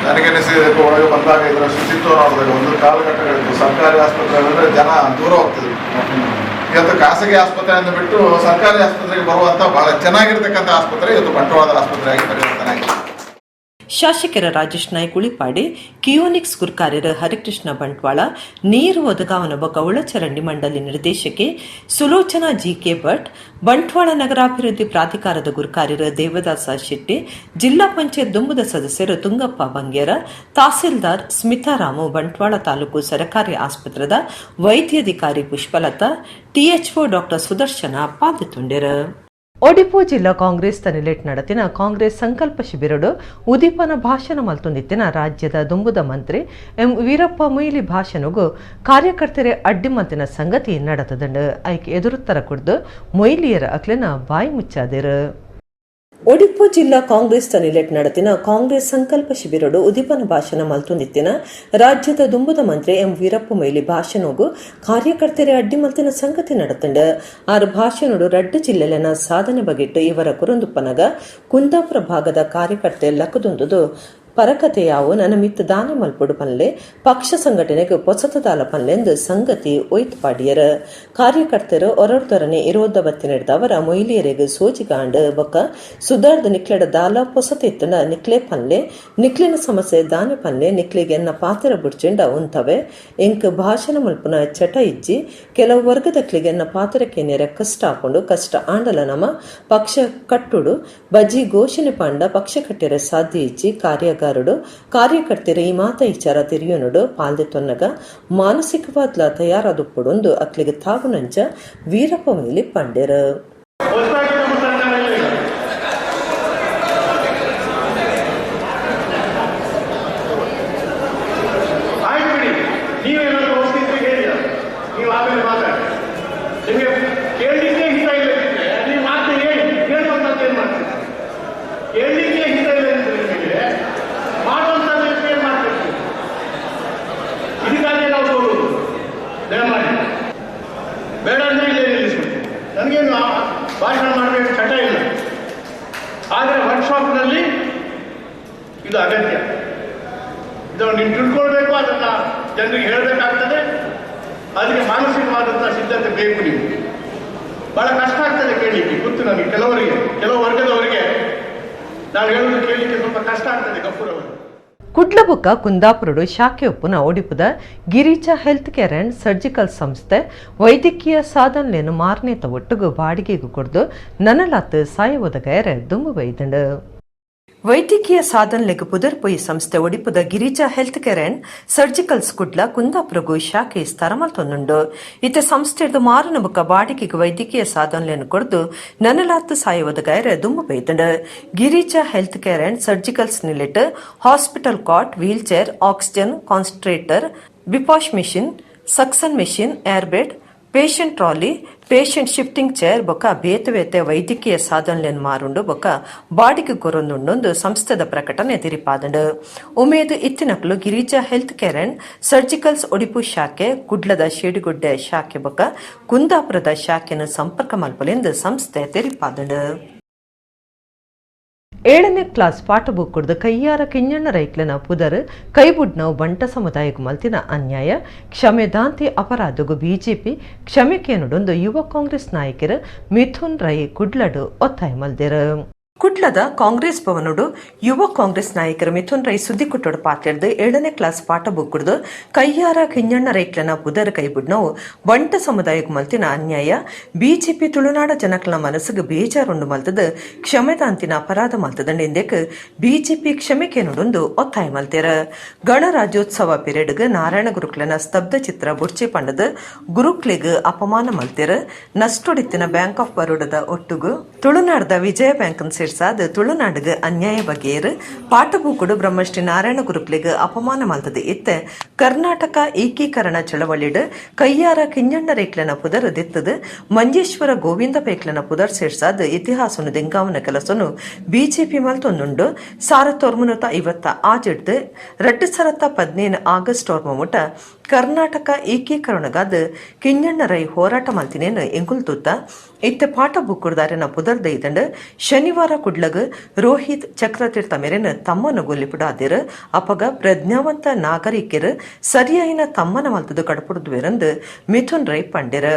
ನನಗನ್ನಿಸಿದೆ ಒಳಗೆ ಬಂದಾಗ ಇದರ ಶುಚಿತ್ವ ನೋಡಿದಾಗ ಒಂದು ಕಾಲಘಟ್ಟಗಳಿತ್ತು ಸರ್ಕಾರಿ ಆಸ್ಪತ್ರೆ ಅಂದರೆ ಜನ ದೂರ ಹೋಗ್ತಿದ್ರು. ಇವತ್ತು ಖಾಸಗಿ ಆಸ್ಪತ್ರೆಯನ್ನು ಬಿಟ್ಟು ಸರ್ಕಾರಿ ಆಸ್ಪತ್ರೆಗೆ ಬರುವಂಥ ಬಹಳ ಚೆನ್ನಾಗಿರ್ತಕ್ಕಂಥ ಆಸ್ಪತ್ರೆ ಇವತ್ತು ಬಂಟ್ವಾಳದ ಆಸ್ಪತ್ರೆಯಾಗಿ ಪರಿವರ್ತನೆ ಆಗಿದೆ. ಶಾಸಕರ ರಾಜೇಶ್ ನಾಯ್ಕ್ ಉಳಿಪಾಡಿ, ಕಿಯೋನಿಕ್ಸ್ ಗುರ್ಕಾರ್ಯರ ಹರಿಕೃಷ್ಣ ಬಂಟ್ವಾಳ, ನೀರು ಒದಗಾವನ ಬೊಕ ಒಳಚರಂಡಿ ಮಂಡಳಿ ನಿರ್ದೇಶಕಿ ಸುಲೋಚನಾ ಜಿಕೆ ಭಟ್, ಬಂಟ್ವಾಳ ನಗರಾಭಿವೃದ್ಧಿ ಪ್ರಾಧಿಕಾರದ ಗುರ್ಕಾರ್ಯರ ದೇವದಾಸ ಶೆಟ್ಟಿ, ಜಿಲ್ಲಾ ಪಂಚಾಯತ್ ದುಂಬುದ ಸದಸ್ಯರು ತುಂಗಪ್ಪ ಬಂಗೇರ, ತಹಸೀಲ್ದಾರ್ ಸ್ಮಿತಾರಾಮು, ಬಂಟ್ವಾಳ ತಾಲೂಕು ಸರಕಾರಿ ಆಸ್ಪತ್ರೆದ ವೈದ್ಯಾಧಿಕಾರಿ ಪುಷ್ಪಲತಾ, ಟಿಎಚ್ಒ ಡಾಕ್ಟರ್ ಸುದರ್ಶನ ಪಾಲ್ಗೊಂಡಿರು. ಒಡಿಪು ಜಿಲ್ಲಾ ಕಾಂಗ್ರೆಸ್ ತನಿಲೆಟ್ ನಡತಿನ ಕಾಂಗ್ರೆಸ್ ಸಂಕಲ್ಪ ಶಿಬಿರಡು ಉದೀಪನ ಭಾಷಣ ಮಲ್ತೊಂದಿತ್ತಿನ ರಾಜ್ಯದ ದುಂಬುದ ಮಂತ್ರಿ ಎಂ ವೀರಪ್ಪ ಮೊಯ್ಲಿ ಭಾಷಣಗೂ ಕಾರ್ಯಕರ್ತರೆ ಅಡ್ಡಿಮಂತಿನ ಸಂಗತಿ ನಡತದಂಡು ಐಕೆ ಎದುರುತ್ತರ ಕುಡ್ದು ಮೊಯ್ಲಿಯರ ಅಕ್ಲೆನ ಬಾಯಿ ಮುಚ್ಚಾದಿರು. ಒಡಿಪು ಜಿಲ್ಲಾ ಕಾಂಗ್ರೆಸ್ ತನಿಲೆಟ್ ನಡತಿನ ಕಾಂಗ್ರೆಸ್ ಸಂಕಲ್ಪ ಶಿಬಿರಡು ಉದೀಪನ ಭಾಷಣ ಮಲ್ತೊಂದಿತ್ತಿನ ರಾಜ್ಯದ ದುಂಬುದ ಮಂತ್ರಿ ಎಂ ವೀರಪ್ಪ ಮೊಯ್ಲಿ ಭಾಷಣಗೂ ಕಾರ್ಯಕರ್ತರೆ ಅಡ್ಡಿ ಮಲ್ತಿನ ಸಂಗತಿ ನಡತಂಡ. ಆರು ಭಾಷಣಡು ರಡ್ಡು ಜಿಲ್ಲೆಲೆನ ಸಾಧನೆ ಬಗೆಟ್ಟು ಇವರ ಕುರುಂದುಪ್ಪನಗ ಕುಂದಾಪುರ ಭಾಗದ ಕಾರ್ಯಕರ್ತೆ ಲಕ್ಕದೊಂದುದು ಪರಕತೆಯಾವು ನನ್ನ ಮಿತ್ತು ದಾನ ಮಲ್ಪೊಡು ಪನ್ಲೆ, ಪಕ್ಷ ಸಂಘಟನೆಗೆ ಪೊಸತದಾಲ ಪನ್ಲೆಂದು ಸಂಗತಿ ಒಯ್ತು ಪಾಡಿಯರ. ಕಾರ್ಯಕರ್ತರು ಒರೊರ್ದೊರನೆ ಇರೋದ ಬತ್ತಿ ನಡೆದವರ ಮೊಯ್ಲಿಯರಿಗೆ ಸೋಜಿಗಾಂಡ್ ಬೊಕ್ಕ ಸುಧಾರ್ದ ನಿಕ್ಲೆಡ ದಾಲ ಪೊಸತಿತ್ತನ ನಿಕ್ಲೆ ಪನ್ಲೆ, ನಿಕ್ಲಿನ ಸಮಸ್ಯೆ ದಾನೆ ಪನ್ಲೆ, ನಿಕ್ಲೆಗೆ ಎನ್ನ ಪಾತ್ರ ಬುಡ್ಚೆಂಡ ಉಂತವೆ. ಎಂಕ್ ಭಾಷಣ ಮಲ್ಪುನ ಚಟ ಇಜ್ಜಿ, ಕೆಲವು ವರ್ಗದಕ್ಲಿಗೆ ಎನ್ನ ಪಾತ್ರಕ್ಕೆ ನೇರ ಕಷ್ಟ ಹಾಕೊಂಡು ಕಷ್ಟ ಆಂಡಲ ನಮ ಪಕ್ಷ ಕಟ್ಟುಡು, ಬಜಿ ಘೋಷಣೆ ಪಾಂಡ ಪಕ್ಷ ಕಟ್ಟಿರ ಸಾಧ್ಯ ಇಜ್ಜಿ. ಕಾರ್ಯಾಗಾರಡು ಕಾರ್ಯಕರ್ತರ ಈ ಮಾತ ವಿಚಾರ ತಿರಿಯೋನುಡು ಪಾಲ್ದೆ ತೊನ್ನಗ ಮಾನಸಿಕವಾದ್ಲ ತಯಾರಾದುಪ್ಪುಡೊಂದು ಅಕ್ಲಿಗೆ ತಾಗುನಂಚ ವೀರಪ್ಪ ಮೊಯ್ಲಿ ಪಂಡೆರ್. ಹೊಸದಾಗಿ ನಮ್ಮ ಸರ್ಕಾರ ಇಲ್ಲ ಈಗ. ಆಯ್ತು ಬಿಡಿ, ನೀವೇನಾದ್ರೂ ಹೊಸದಿದ್ರೆ ಹೇಳಿ, ನೀವು ಆಮೇಲೆ ಮಾತಾಡಿ. ನಿಮಗೆ ಕೇಳಲಿಕ್ಕೆ ಹಿತ ಇಲ್ಲದಿದ್ರೆ ನೀವು ಮಾತು ಹೇಳಿ, ಕೇಳುವಂಥದ್ದು ಏನ್ ಮಾಡ್ತೀರಿ? ಕೇಳಲಿಕ್ಕೆ ಹಿತ ಇಲ್ಲದಿದ್ರೆ ನಿಮಗೆ ಮಾಡುವಂಥದ್ದು ಏನ್ ಮಾಡ್ತೀರಿ? ಇದಕ್ಕಾಗಿ ನಾವು ಸೋಲುವುದು. ದಯಮಾಡಿ ಬೇಡ ಅಂದ್ರೆ ಇಲ್ಲೇ ನಿಲ್ಲಿಸ್ಬಿಡ್ತೀನಿ. ನನಗೇನು ಭಾಷಣ ಮಾಡಬೇಕು ಚಟ ಇಲ್ಲ, ಆದರೆ ವರ್ಕ್ಶಾಪ್ನಲ್ಲಿ ಇದು ಅಗತ್ಯ. ಇದನ್ನು ನೀವು ತಿಳ್ಕೊಳ್ಬೇಕು, ಅದನ್ನು ಜನರಿಗೆ ಹೇಳಬೇಕಾಗ್ತದೆ. ಅದಕ್ಕೆ ಮಾನಸಿಕವಾದಂಥ ಸಿದ್ಧತೆ ಬೇಕು. ನೀವು ಬಹಳ ಕಷ್ಟ ಆಗ್ತದೆ ಕೇಳಲಿಕ್ಕೆ, ಗೊತ್ತು ನನಗೆ. ಕೆಲವರಿಗೆ, ಕೆಲವು ವರ್ಗದವರಿಗೆ ನಾನು ಹೇಳೋದು ಕೇಳಲಿಕ್ಕೆ ಸ್ವಲ್ಪ ಕಷ್ಟ ಆಗ್ತದೆ. ಗಫೂರವರು ಕುಡ್ಲಬುಕ್ಕ ಕುಂದಾಪುರಡು ಶಾಖೆ ಉಪ್ಪುನ ಒಡಿಪುದ Girija health care and surgical ಸಂಸ್ಥೆ ವೈದ್ಯಕೀಯ ಸಾಧನಲೇನು ಮಾರನೇತ ಒಟ್ಟುಗು ಬಾಡಿಗೆಗೂ ಕೊಡ್ದು ನನಲಾತ್ ಸಾಯವೊದಗಯರೆ ದುಂಬು ಬೈದಂಡು. ವೈದ್ಯಕೀಯ ಸಾಧನಲೆಗ್ ಪುದರ್ಪೊಯಿ ಸಂಸ್ಥೆ ಒಡಿಪುದ Girija health care and surgicals Kudla ಕುಂದಾಪುರಗು ಶಾಖೆ ವಿಸ್ತಾರ ಮಲ್ತೊಂದುಂಡು. ಇತ್ತ ಸಂಸ್ಥೆರ್ದು ಮಾರನ ಬೊಕ್ಕ ಬಾಡಿಗೆಗ್ ವೈದ್ಯಕೀಯ ಸಾಧನಲೆನ್ ಕೊರ್ದು ನನಲಾತ್ ಸಾಯವೊದಗಯರೆ ದುಂಬು ಬೈದಂಡು. Girija health care and surgicals ನಿಲೆಟ್ hospital cot, wheel chair, oxygen concentrator, BiPAP machine, suction machine, air bed, patient trolley, patient shifting chair ಬೊಕ್ಕ ಬೇತೆ ಬೇತೆ ವೈದ್ಯಕೀಯ ಸಾಧನಲೆನ್ ಮಾರುಂಡು ಬೊಕ್ಕ ಬಾಡಿಗೆ ಕೊರೊಂದುಂಡೊಂದು ಸಂಸ್ಥೆದ ಪ್ರಕಟಣೆ ತೆರಿಪಾದಂಡು. ಉಮೇದು ಇತ್ತಿನಕ್ಲು Girija health care and surgicals Odipu ಶಾಖೆ, ಕುಡ್ಲದ ಶೇಡಿಗುಡ್ಡೆ ಶಾಖೆ ಬೊಕ್ಕ ಕುಂದಾಪುರದ ಶಾಖೆಯನ್ನು ಸಂಪರ್ಕ ಮಲ್ಪಲೆಂದು ಸಂಸ್ಥೆ ತೆರಿಪಾದಂಡು. 7ನೇ ಕ್ಲಾಸ್ ಪಾಠ ಬುಕ್ಕುಡ್ದು ಕೈಯಾರ ಕಿಂಜಣ್ಣ ರೈಕ್ಲನ ಪುದರ್ ಕೈಬುಡ್ನವು ಬಂಟ ಸಮುದಾಯಕ್ಕೆ ಮಲ್ತಿನ ಅನ್ಯಾಯ, ಕ್ಷಮೆ ದಾಂತಿ ಅಪರಾಧಗೂ ಬಿಜೆಪಿ ಕ್ಷಮೆ ಕೇನುಡೊಂದು ಯುವ ಕಾಂಗ್ರೆಸ್ ನಾಯಕರು ಮಿಥುನ್ ರೈ ಕುಡ್ಲಡು ಒತ್ತಾಯ ಮಲ್ದೆರು. ಕುಡ್ಲದ ಕಾಂಗ್ರೆಸ್ ಭವನಡು ಯುವ ಕಾಂಗ್ರೆಸ್ ನಾಯಕರು ಮಿಥುನ್ ರೈ ಸುದ್ದಿ ಕುಟ್ಟೋಡು ಪಾತ್ರೆಡ್ದು 7ನೇ ಕ್ಲಾಸ್ ಪಾಠ ಬುಕ್ಕುಡ್ದು ಕೈಯಾರ ಕಿಂಜಣ್ಣ ರೈಕ್ಲನ ಪುದರ್ ಕೈಬುಡ್ನವು ಬಂಟ ಸಮುದಾಯಕ್ಕೆ ಮಲ್ತಿನ ಅನ್ಯಾಯ, ಬಿಜೆಪಿ ತುಳುನಾಡ ಜನಕ್ಲನ ಮನಸ್ಸಿಗೆ ಬೇಜಾರುಂಡು ಮಲ್ತದ ಕ್ಷಮೆದಾಂತಿನ ಅಪರಾಧ ಮಲ್ತದಂಡ ಇಂದೆಕ್ ಬಿಜೆಪಿ ಕ್ಷಮೆ ಕೇನುಡೊಂದು ಒತ್ತಾಯ ಮಲ್ತೇರ. ಗಣರಾಜ್ಯೋತ್ಸವ ಪಿರಿಯಡ್ಗ್ ನಾರಾಯಣ ಗುರುಕ್ಲನ ಸ್ತಬ್ಧ ಚಿತ್ರ ಬುಡ್ಚೆ ಪಂಡದ ಗುರುಕ್ಲೆಗ್ ಅಪಮಾನ ಮಲ್ತೇರ. ನಷ್ಟೊಡಿತ್ತಿನ ಬ್ಯಾಂಕ್ ಆಫ್ ಬರೋಡದ ಒಟ್ಟುಗು ತುಳುನಾಡದ ವಿಜಯ ಬ್ಯಾಂಕ್ ಸೇರ್ಸಾದ ತುಳುನಾಡಿಗೆ ಅನ್ಯಾಯ ಬಗೆಯರು. ಪಾಠಬೂಕುಡು ಬ್ರಹ್ಮಶ್ರೀ ನಾರಾಯಣ ಗುರುಕ್ಲೆಗ್ ಅಪಮಾನ ಮಲ್ತದ ಇತ್ತೆ ಕರ್ನಾಟಕ ಏಕೀಕರಣ ಚಳವಳಿಡ್ ಕೈಯಾರ ಕಿಂಜಣ್ಣ ರೇಕ್ಲನ ಪುದರ್ ದಿತ್ತದು ಮಂಜೇಶ್ವರ ಗೋವಿಂದ ಪೈಕ್ಲನ ಪುದರ್ ಸೇರ್ಸಾದ ಇತಿಹಾಸನು ದೆಂಗಾವನ ಕೆಲಸನು ಬಿಜೆಪಿ ಮಲ್ತೊಂದುಂಡು. 1956ಡ್ದು 2015 ಆಗಸ್ಟ್ ಮುಟ ಕರ್ನಾಟಕ ಏಕೀಕರಣಗಾದ ಕಿಂಜಣ್ಣ ರೈ ಹೋರಾಟ ಮಲ್ತಿನೇನು ಎಂಕುಲ್ ತುತ್ತ. ಇತ್ತೆ ಪಾಠ ಬುಕ್ಕುಡ್ದಾರೆನ ಪುದರ್ದ ಇದಂಡು. ಶನಿವಾರ ಕುಡ್ಲಗ್ ರೋಹಿತ್ ಚಕ್ರತೀರ್ಥ ಮೇರೆನ ತಮ್ಮನ ಗೊಲ್ಲಿಪುಡಾದಿರು. ಅಪಗ ಪ್ರಜ್ಞಾವಂತ ನಾಗರಿಕರು ಸರಿಯಾಯಿನ ತಮ್ಮನ ಮಲ್ತದು ಕಡಪುಡುದುವೆರಂದು ಮಿಥುನ್ ರೈ ಪಂಡೆರು.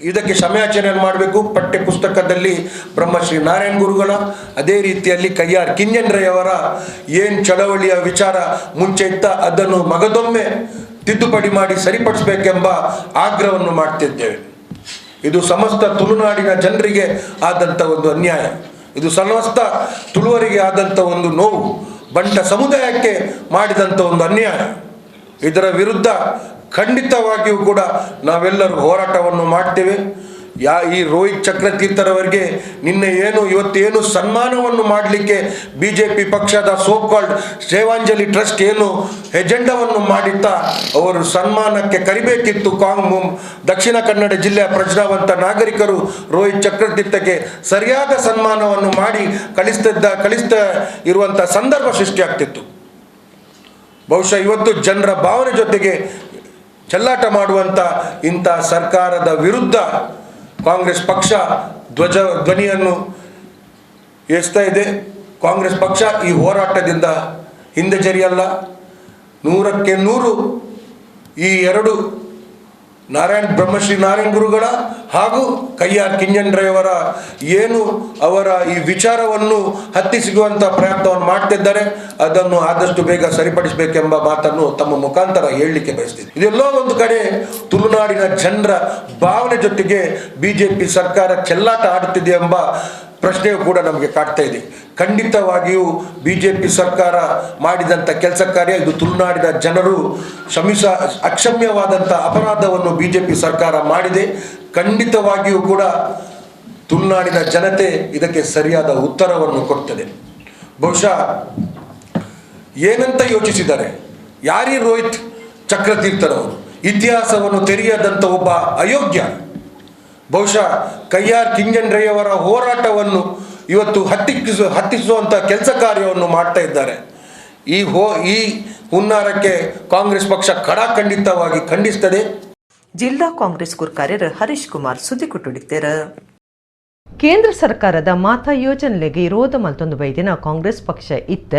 ಇದಕ್ಕೆ ಕ್ಷಮೆಯಾಚನೆಯನ್ನು ಮಾಡಬೇಕು. ಪಠ್ಯ ಪುಸ್ತಕದಲ್ಲಿ ಬ್ರಹ್ಮಶ್ರೀ ನಾರಾಯಣ ಗುರುಗಳ, ಅದೇ ರೀತಿಯಲ್ಲಿ ಕಯ್ಯಾರ್ ಕಿಂಜನ್ರಯವರ ಏನು ಚಳವಳಿಯ ವಿಚಾರ ಮುಂಚೆ ಇತ್ತ ಅದನ್ನು ಮಗದೊಮ್ಮೆ ತಿದ್ದುಪಡಿ ಮಾಡಿ ಸರಿಪಡಿಸಬೇಕೆಂಬ ಆಗ್ರಹವನ್ನು ಮಾಡ್ತಿದ್ದೇವೆ. ಇದು ಸಮಸ್ತ ತುಳುನಾಡಿನ ಜನರಿಗೆ ಆದಂಥ ಒಂದು ಅನ್ಯಾಯ, ಇದು ಸಮಸ್ತ ತುಳುವರಿಗೆ ಆದಂಥ ಒಂದು ನೋವು, ಬಂಟ ಸಮುದಾಯಕ್ಕೆ ಮಾಡಿದಂಥ ಒಂದು ಅನ್ಯಾಯ. ಇದರ ವಿರುದ್ಧ ಖಂಡಿತವಾಗಿಯೂ ಕೂಡ ನಾವೆಲ್ಲರೂ ಹೋರಾಟವನ್ನು ಮಾಡ್ತೇವೆ. ಈ ರೋಹಿತ್ ಚಕ್ರತೀರ್ಥರವರಿಗೆ ನಿನ್ನೆ ಏನು ಇವತ್ತೇನು ಸನ್ಮಾನವನ್ನು ಮಾಡಲಿಕ್ಕೆ ಬಿ ಜೆ ಪಿ ಪಕ್ಷದ ಸೋಕಾಲ್ಡ್ ಸೇವಾಂಜಲಿ ಟ್ರಸ್ಟ್ ಏನು ಎಜೆಂಡಾವನ್ನು ಮಾಡಿತ್ತ, ಅವರು ಸನ್ಮಾನಕ್ಕೆ ಕರಿಬೇಕಿತ್ತು. ದಕ್ಷಿಣ ಕನ್ನಡ ಜಿಲ್ಲೆಯ ಪ್ರಜ್ಞಾವಂತ ನಾಗರಿಕರು ರೋಹಿತ್ ಚಕ್ರತೀರ್ಥಕ್ಕೆ ಸರಿಯಾದ ಸನ್ಮಾನವನ್ನು ಮಾಡಿ ಕಳಿಸ್ತಾ ಇರುವಂಥ ಸಂದರ್ಭ ಸೃಷ್ಟಿಯಾಗ್ತಿತ್ತು. ಬಹುಶಃ ಇವತ್ತು ಜನರ ಭಾವನೆ ಜೊತೆಗೆ ಚೆಲ್ಲಾಟ ಮಾಡುವಂಥ ಇಂಥ ಸರ್ಕಾರದ ವಿರುದ್ಧ ಕಾಂಗ್ರೆಸ್ ಪಕ್ಷ ಧ್ವನಿಯನ್ನು ಏರಿಸ್ತಾ ಇದೆ. ಕಾಂಗ್ರೆಸ್ ಪಕ್ಷ ಈ ಹೋರಾಟದಿಂದ ಹಿಂದೆ ಜರಿಯಲ್ಲ. 100ಕ್ಕೆ 100 ಈ ಎರಡು ಬ್ರಹ್ಮಶ್ರೀ ನಾರಾಯಣ ಗುರುಗಳ ಹಾಗೂ ಕಯ್ಯಾರ್ ಕಿಂಜನ್ರಯವರ ಏನು ಅವರ ಈ ವಿಚಾರವನ್ನು ಹತ್ತಿಸಿಗುವಂಥ ಪ್ರಯತ್ನವನ್ನು ಮಾಡ್ತಿದ್ದಾರೆ, ಅದನ್ನು ಆದಷ್ಟು ಬೇಗ ಸರಿಪಡಿಸಬೇಕೆಂಬ ಮಾತನ್ನು ತಮ್ಮ ಮುಖಾಂತರ ಹೇಳಲಿಕ್ಕೆ ಬಯಸ್ತಿದ್ದೆ. ಇದೆಲ್ಲೋ ಒಂದು ಕಡೆ ತುಳುನಾಡಿನ ಜನರ ಭಾವನೆ ಜೊತೆಗೆ ಬಿಜೆಪಿ ಸರ್ಕಾರ ಚೆಲ್ಲಾಟ ಆಡುತ್ತಿದೆ ಎಂಬ ಪ್ರಶ್ನೆಯು ಕೂಡ ನಮಗೆ ಕಾಡ್ತಾ ಇದೆ. ಖಂಡಿತವಾಗಿಯೂ ಬಿಜೆಪಿ ಸರ್ಕಾರ ಮಾಡಿದಂಥ ಕೆಲಸ ಕಾರ್ಯ ಇದು ತುಳುನಾಡಿನ ಜನರು ಅಕ್ಷಮ್ಯವಾದಂಥ ಅಪರಾಧವನ್ನು ಬಿಜೆಪಿ ಸರ್ಕಾರ ಮಾಡಿದೆ. ಖಂಡಿತವಾಗಿಯೂ ಕೂಡ ತುಳುನಾಡಿನ ಜನತೆ ಇದಕ್ಕೆ ಸರಿಯಾದ ಉತ್ತರವನ್ನು ಕೊಡ್ತದೆ. ಬಹುಶಃ ಏನಂತ ಯೋಚಿಸಿದ್ದಾರೆ ಯಾರೀ ರೋಹಿತ್ ಚಕ್ರತೀರ್ಥರವರು, ಇತಿಹಾಸವನ್ನು ತೆರೆಯದಂಥ ಒಬ್ಬ ಅಯೋಗ್ಯ. ಬಹುಶಃ ಕಯ್ಯಾರ್ ಕಿಂಜನ್ರಯವರ ಹೋರಾಟವನ್ನು ಇವತ್ತು ಹತ್ತಿಸುವಂಥ ಕೆಲಸ ಕಾರ್ಯವನ್ನು ಮಾಡ್ತಾ ಇದ್ದಾರೆ. ಈ ಹುನ್ನಾರಕ್ಕೆ ಕಾಂಗ್ರೆಸ್ ಪಕ್ಷ ಕಡಾಖಂಡಿತವಾಗಿ ಖಂಡಿಸ್ತದೆ. ಜಿಲ್ಲಾ ಕಾಂಗ್ರೆಸ್ ಗುರ್ಕಾರ್ಯರು ಹರೀಶ್ ಕುಮಾರ್ ಸುದ್ದಿ ಕೊಟ್ಟಿದ್ದಾರೆ. ಕೇಂದ್ರ ಸರ್ಕಾರದ ಮಾತಾ ಯೋಜನೆಗೆ ಇರೋದ ಮಲ್ತೊಂದು ಬೈದಿನ ಕಾಂಗ್ರೆಸ್ ಪಕ್ಷ ಇತ್ತ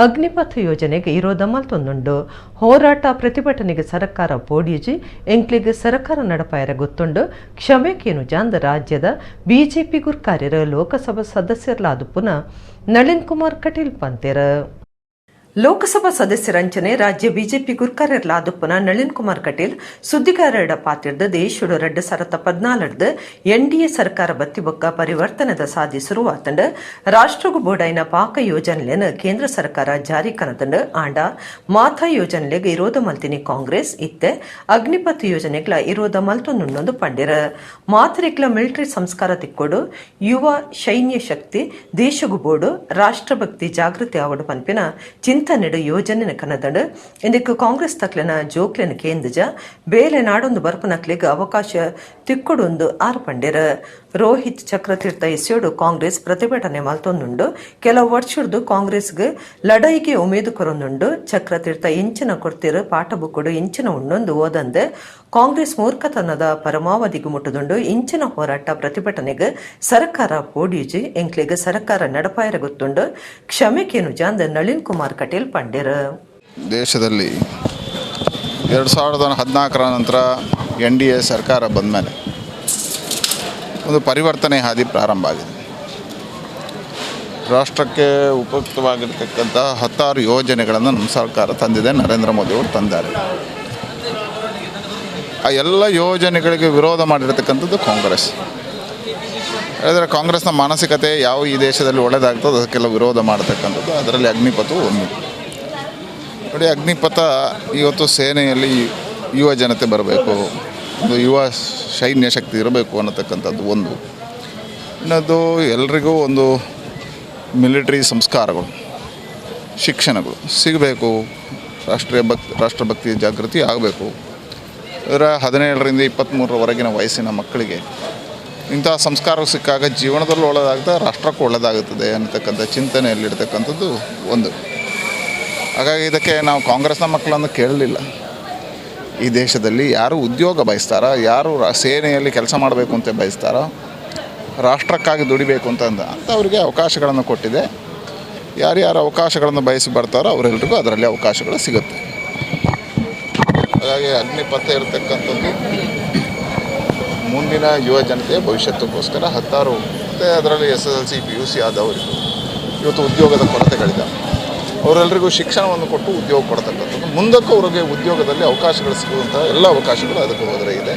ಅಗ್ನಿಪಥ ಯೋಜನೆಗೆ ಇರೋದ ಮಲ್ತೊಂದುಂಡು. ಹೋರಾಟ ಪ್ರತಿಭಟನೆಗೆ ಸರ್ಕಾರ ಪೋಡಿಜಿ ಎಂಕ್ಲಿಗೆ ಸರ್ಕಾರ ನಡಪಾಯರ ಗೊತ್ತುಂಡು. ಕ್ಷಮೆ ಕೇನು ಜಾಂದ ರಾಜ್ಯದ ಬಿಜೆಪಿ ಗುರ್ಕಾರ್ಯರ ಲೋಕಸಭಾ ಸದಸ್ಯರ್ಲಾದ ಪುನಃ ನಳಿನ್ ಕುಮಾರ್ ಕಟೀಲ್ ಪಂತೇರ. ಲೋಕಸಭಾ ಸದಸ್ಯರಂಚನೆ ರಾಜ್ಯ ಬಿಜೆಪಿ ಗುರ್ಕಾರ್ಯರ್ಲಾದುಪ್ಪನ ನಳಿನ್ ಕುಮಾರ್ ಕಟೀಲ್ ಸುದ್ದಿಗಾರರ ಪಾತಿರ್ದ ದೇಶಡು 2014 ಎನ್ಡಿಎ ಸರ್ಕಾರ ಬತ್ತಿಬೊಕ್ಕ ಪರಿವರ್ತನೆದ ಸಾಧಿ ಶುರುವಾತಂಡ ರಾಷ್ಟ್ರಗು ಬೋಡೈನ ಪಾಕ ಯೋಜನೆಯನ್ನು ಕೇಂದ್ರ ಸರ್ಕಾರ ಜಾರಿ ಕನತಂಡ ಆಂಡ ಮಾಥಾ ಯೋಜನೆಗೆ ಇರೋದ ಮಲ್ತಿನಿ ಕಾಂಗ್ರೆಸ್ ಇತ್ತೆ ಅಗ್ನಿಪಥ್ ಯೋಜನೆಗಳ ಇರೋದ ಮಲ್ತೊಂದುಂಡೊಂದು ಪಂಡಿರ. ಮಾತರಿಕ್ಲ ಮಿಲಿಟರಿ ಸಂಸ್ಕಾರ ತಿಕ್ಕೊಡು, ಯುವ ಸೈನ್ಯ ಶಕ್ತಿ ದೇಶಗು ಬೋಡು, ರಾಷ್ಟ್ರಭಕ್ತಿ ಜಾಗೃತಿ ಆವಡು ಪನ್ಪಿನ ಚಿಂತನೆಡು ಯೋಜನೆ ಕನದಂಡು. ಇಂದಕ್ಕೆ ಕಾಂಗ್ರೆಸ್ ತಕ್ಲೆನ ಜೋಕ್ಲೆನ ಕೇಂದ್ರಜ ಬೇಲೆ ನಾಡೊಂದು ಬರ್ಪನಕ್ಲೆಗ್ ಅವಕಾಶ ತಿಕ್ಕೊಡೊಂದು ಆರ್ ಪಂಡಿರ. ರೋಹಿತ್ ಚಕ್ರತೀರ್ಥ ಇಸ್ಯೋಡು ಕಾಂಗ್ರೆಸ್ ಪ್ರತಿಭಟನೆ ಮಲ್ತೊಂದುಂಡು. ಕೆಲವು ವರ್ಷಡ್ದು ಕಾಂಗ್ರೆಸ್ಗೆ ಲಡೈಗೆ ಉಮೇದು ಕೊರೊಂದುಂಡು. ಚಕ್ರತೀರ್ಥ ಇಂಚಿನ ಕೊಡ್ತಿರು ಪಾಠ ಬುಕ್ಕುಡು ಇಂಚಿನ ಉಣ್ಣೊಂದು ಓದಂದೆ ಕಾಂಗ್ರೆಸ್ ಮೂರ್ಖತನದ ಪರಮಾವಧಿಗೆ ಮುಟ್ಟುದುಂಡು. ಇಂಚಿನ ಹೋರಾಟ ಪ್ರತಿಭಟನೆಗೆ ಸರ್ಕಾರ ಪೋಡಿಜಿ ಎಂಕ್ಲೆಗ್ ಸರ್ಕಾರ ನಡಪಾಯರ ಗೊತ್ತುಂಡು. ಕ್ಷಮೆ ಕೇನು ಜಾಂದ ನಳಿನ್ ಕುಮಾರ್ ಕಟೀಲ್ ಪಂಡಿರ. ದೇಶದಲ್ಲಿ 2014 ನಂತರ NDA ಸರ್ಕಾರ ಬಂದ ಮೇಲೆ ಒಂದು ಪರಿವರ್ತನೆ ಹಾದಿ ಪ್ರಾರಂಭ ಆಗಿದೆ. ರಾಷ್ಟ್ರಕ್ಕೆ ಉಪಯುಕ್ತವಾಗಿರ್ತಕ್ಕಂಥ 10 ಯೋಜನೆಗಳನ್ನು ನಮ್ಮ ಸರ್ಕಾರ ತಂದಿದೆ, ನರೇಂದ್ರ ಮೋದಿಯವರು ತಂದ್ದಾರೆ. ಆ ಎಲ್ಲ ಯೋಜನೆಗಳಿಗೆ ವಿರೋಧ ಮಾಡಿರ್ತಕ್ಕಂಥದ್ದು ಕಾಂಗ್ರೆಸ್. ಆದರೆ ಕಾಂಗ್ರೆಸ್ನ ಮಾನಸಿಕತೆ ಯಾವ ಈ ದೇಶದಲ್ಲಿ ಒಳ್ಳೆಯದಾಗ್ತದೆ ಅದಕ್ಕೆಲ್ಲ ವಿರೋಧ ಮಾಡ್ತಕ್ಕಂಥದ್ದು. ಅದರಲ್ಲಿ ಅಗ್ನಿಪಥವು ಒಂದು. ನೋಡಿ, ಅಗ್ನಿಪಥ ಇವತ್ತು ಸೇನೆಯಲ್ಲಿ ಯುವ ಜನತೆ ಬರಬೇಕು, ಒಂದು ಯುವ ಸೈನ್ಯ ಶಕ್ತಿ ಇರಬೇಕು ಅನ್ನತಕ್ಕಂಥದ್ದು ಒಂದು. ಇನ್ನೊಂದು, ಎಲ್ರಿಗೂ ಒಂದು ಮಿಲಿಟ್ರಿ ಸಂಸ್ಕಾರಗಳು, ಶಿಕ್ಷಣಗಳು ಸಿಗಬೇಕು, ರಾಷ್ಟ್ರಭಕ್ತಿ ಜಾಗೃತಿ ಆಗಬೇಕು. ಅದರ 17ರಿಂದ 23ರವರೆಗಿನ ವಯಸ್ಸಿನ ಮಕ್ಕಳಿಗೆ ಇಂಥ ಸಂಸ್ಕಾರ ಸಿಕ್ಕಾಗ ಜೀವನದಲ್ಲೂ ಒಳ್ಳೆಯದಾಗ್ತದೆ, ರಾಷ್ಟ್ರಕ್ಕೂ ಒಳ್ಳೆಯದಾಗುತ್ತದೆ ಅನ್ನತಕ್ಕಂಥ ಚಿಂತನೆಯಲ್ಲಿರ್ತಕ್ಕಂಥದ್ದು ಒಂದು. ಹಾಗಾಗಿ ಇದಕ್ಕೆ ನಾವು ಕಾಂಗ್ರೆಸ್ನ ಮಕ್ಕಳನ್ನು ಕೇಳಲಿಲ್ಲ. ಈ ದೇಶದಲ್ಲಿ ಯಾರು ಉದ್ಯೋಗ ಬಯಸ್ತಾರೋ, ಯಾರು ಸೇನೆಯಲ್ಲಿ ಕೆಲಸ ಮಾಡಬೇಕು ಅಂತ ಬಯಸ್ತಾರೋ, ರಾಷ್ಟ್ರಕ್ಕಾಗಿ ದುಡಿಬೇಕು ಅಂತ ಅಂಥವ್ರಿಗೆ ಅವಕಾಶಗಳನ್ನು ಕೊಟ್ಟಿದೆ. ಯಾರ್ಯಾರು ಅವಕಾಶಗಳನ್ನು ಬಯಸಿ ಬರ್ತಾರೋ ಅವರೆಲ್ಲರಿಗೂ ಅದರಲ್ಲಿ ಅವಕಾಶಗಳು ಸಿಗುತ್ತೆ. ಹಾಗಾಗಿ ಅಗ್ನಿಪಥ ಇರತಕ್ಕಂಥದ್ದು ಮುಂದಿನ ಯುವ ಜನತೆಯ ಭವಿಷ್ಯತ್ತಕ್ಕೋಸ್ಕರ ಹತ್ತಾರು ಮತ್ತು ಅದರಲ್ಲಿ SSLC PUC ಆದವರಿಗೂ ಇವತ್ತು ಉದ್ಯೋಗದ ಕೊರತೆಗಳಿದ್ದಾವೆ. ಅವರೆಲ್ಲರಿಗೂ ಶಿಕ್ಷಣವನ್ನು ಕೊಟ್ಟು ಉದ್ಯೋಗ ಕೊಡ್ತಕ್ಕಂಥದ್ದು, ಮುಂದಕ್ಕೂ ಅವರಿಗೆ ಉದ್ಯೋಗದಲ್ಲಿ ಅವಕಾಶಗಳು ಸಿಗುವಂಥ ಎಲ್ಲ ಅವಕಾಶಗಳು ಅದಕ್ಕೆ ಹೋದರೆ ಇದೆ.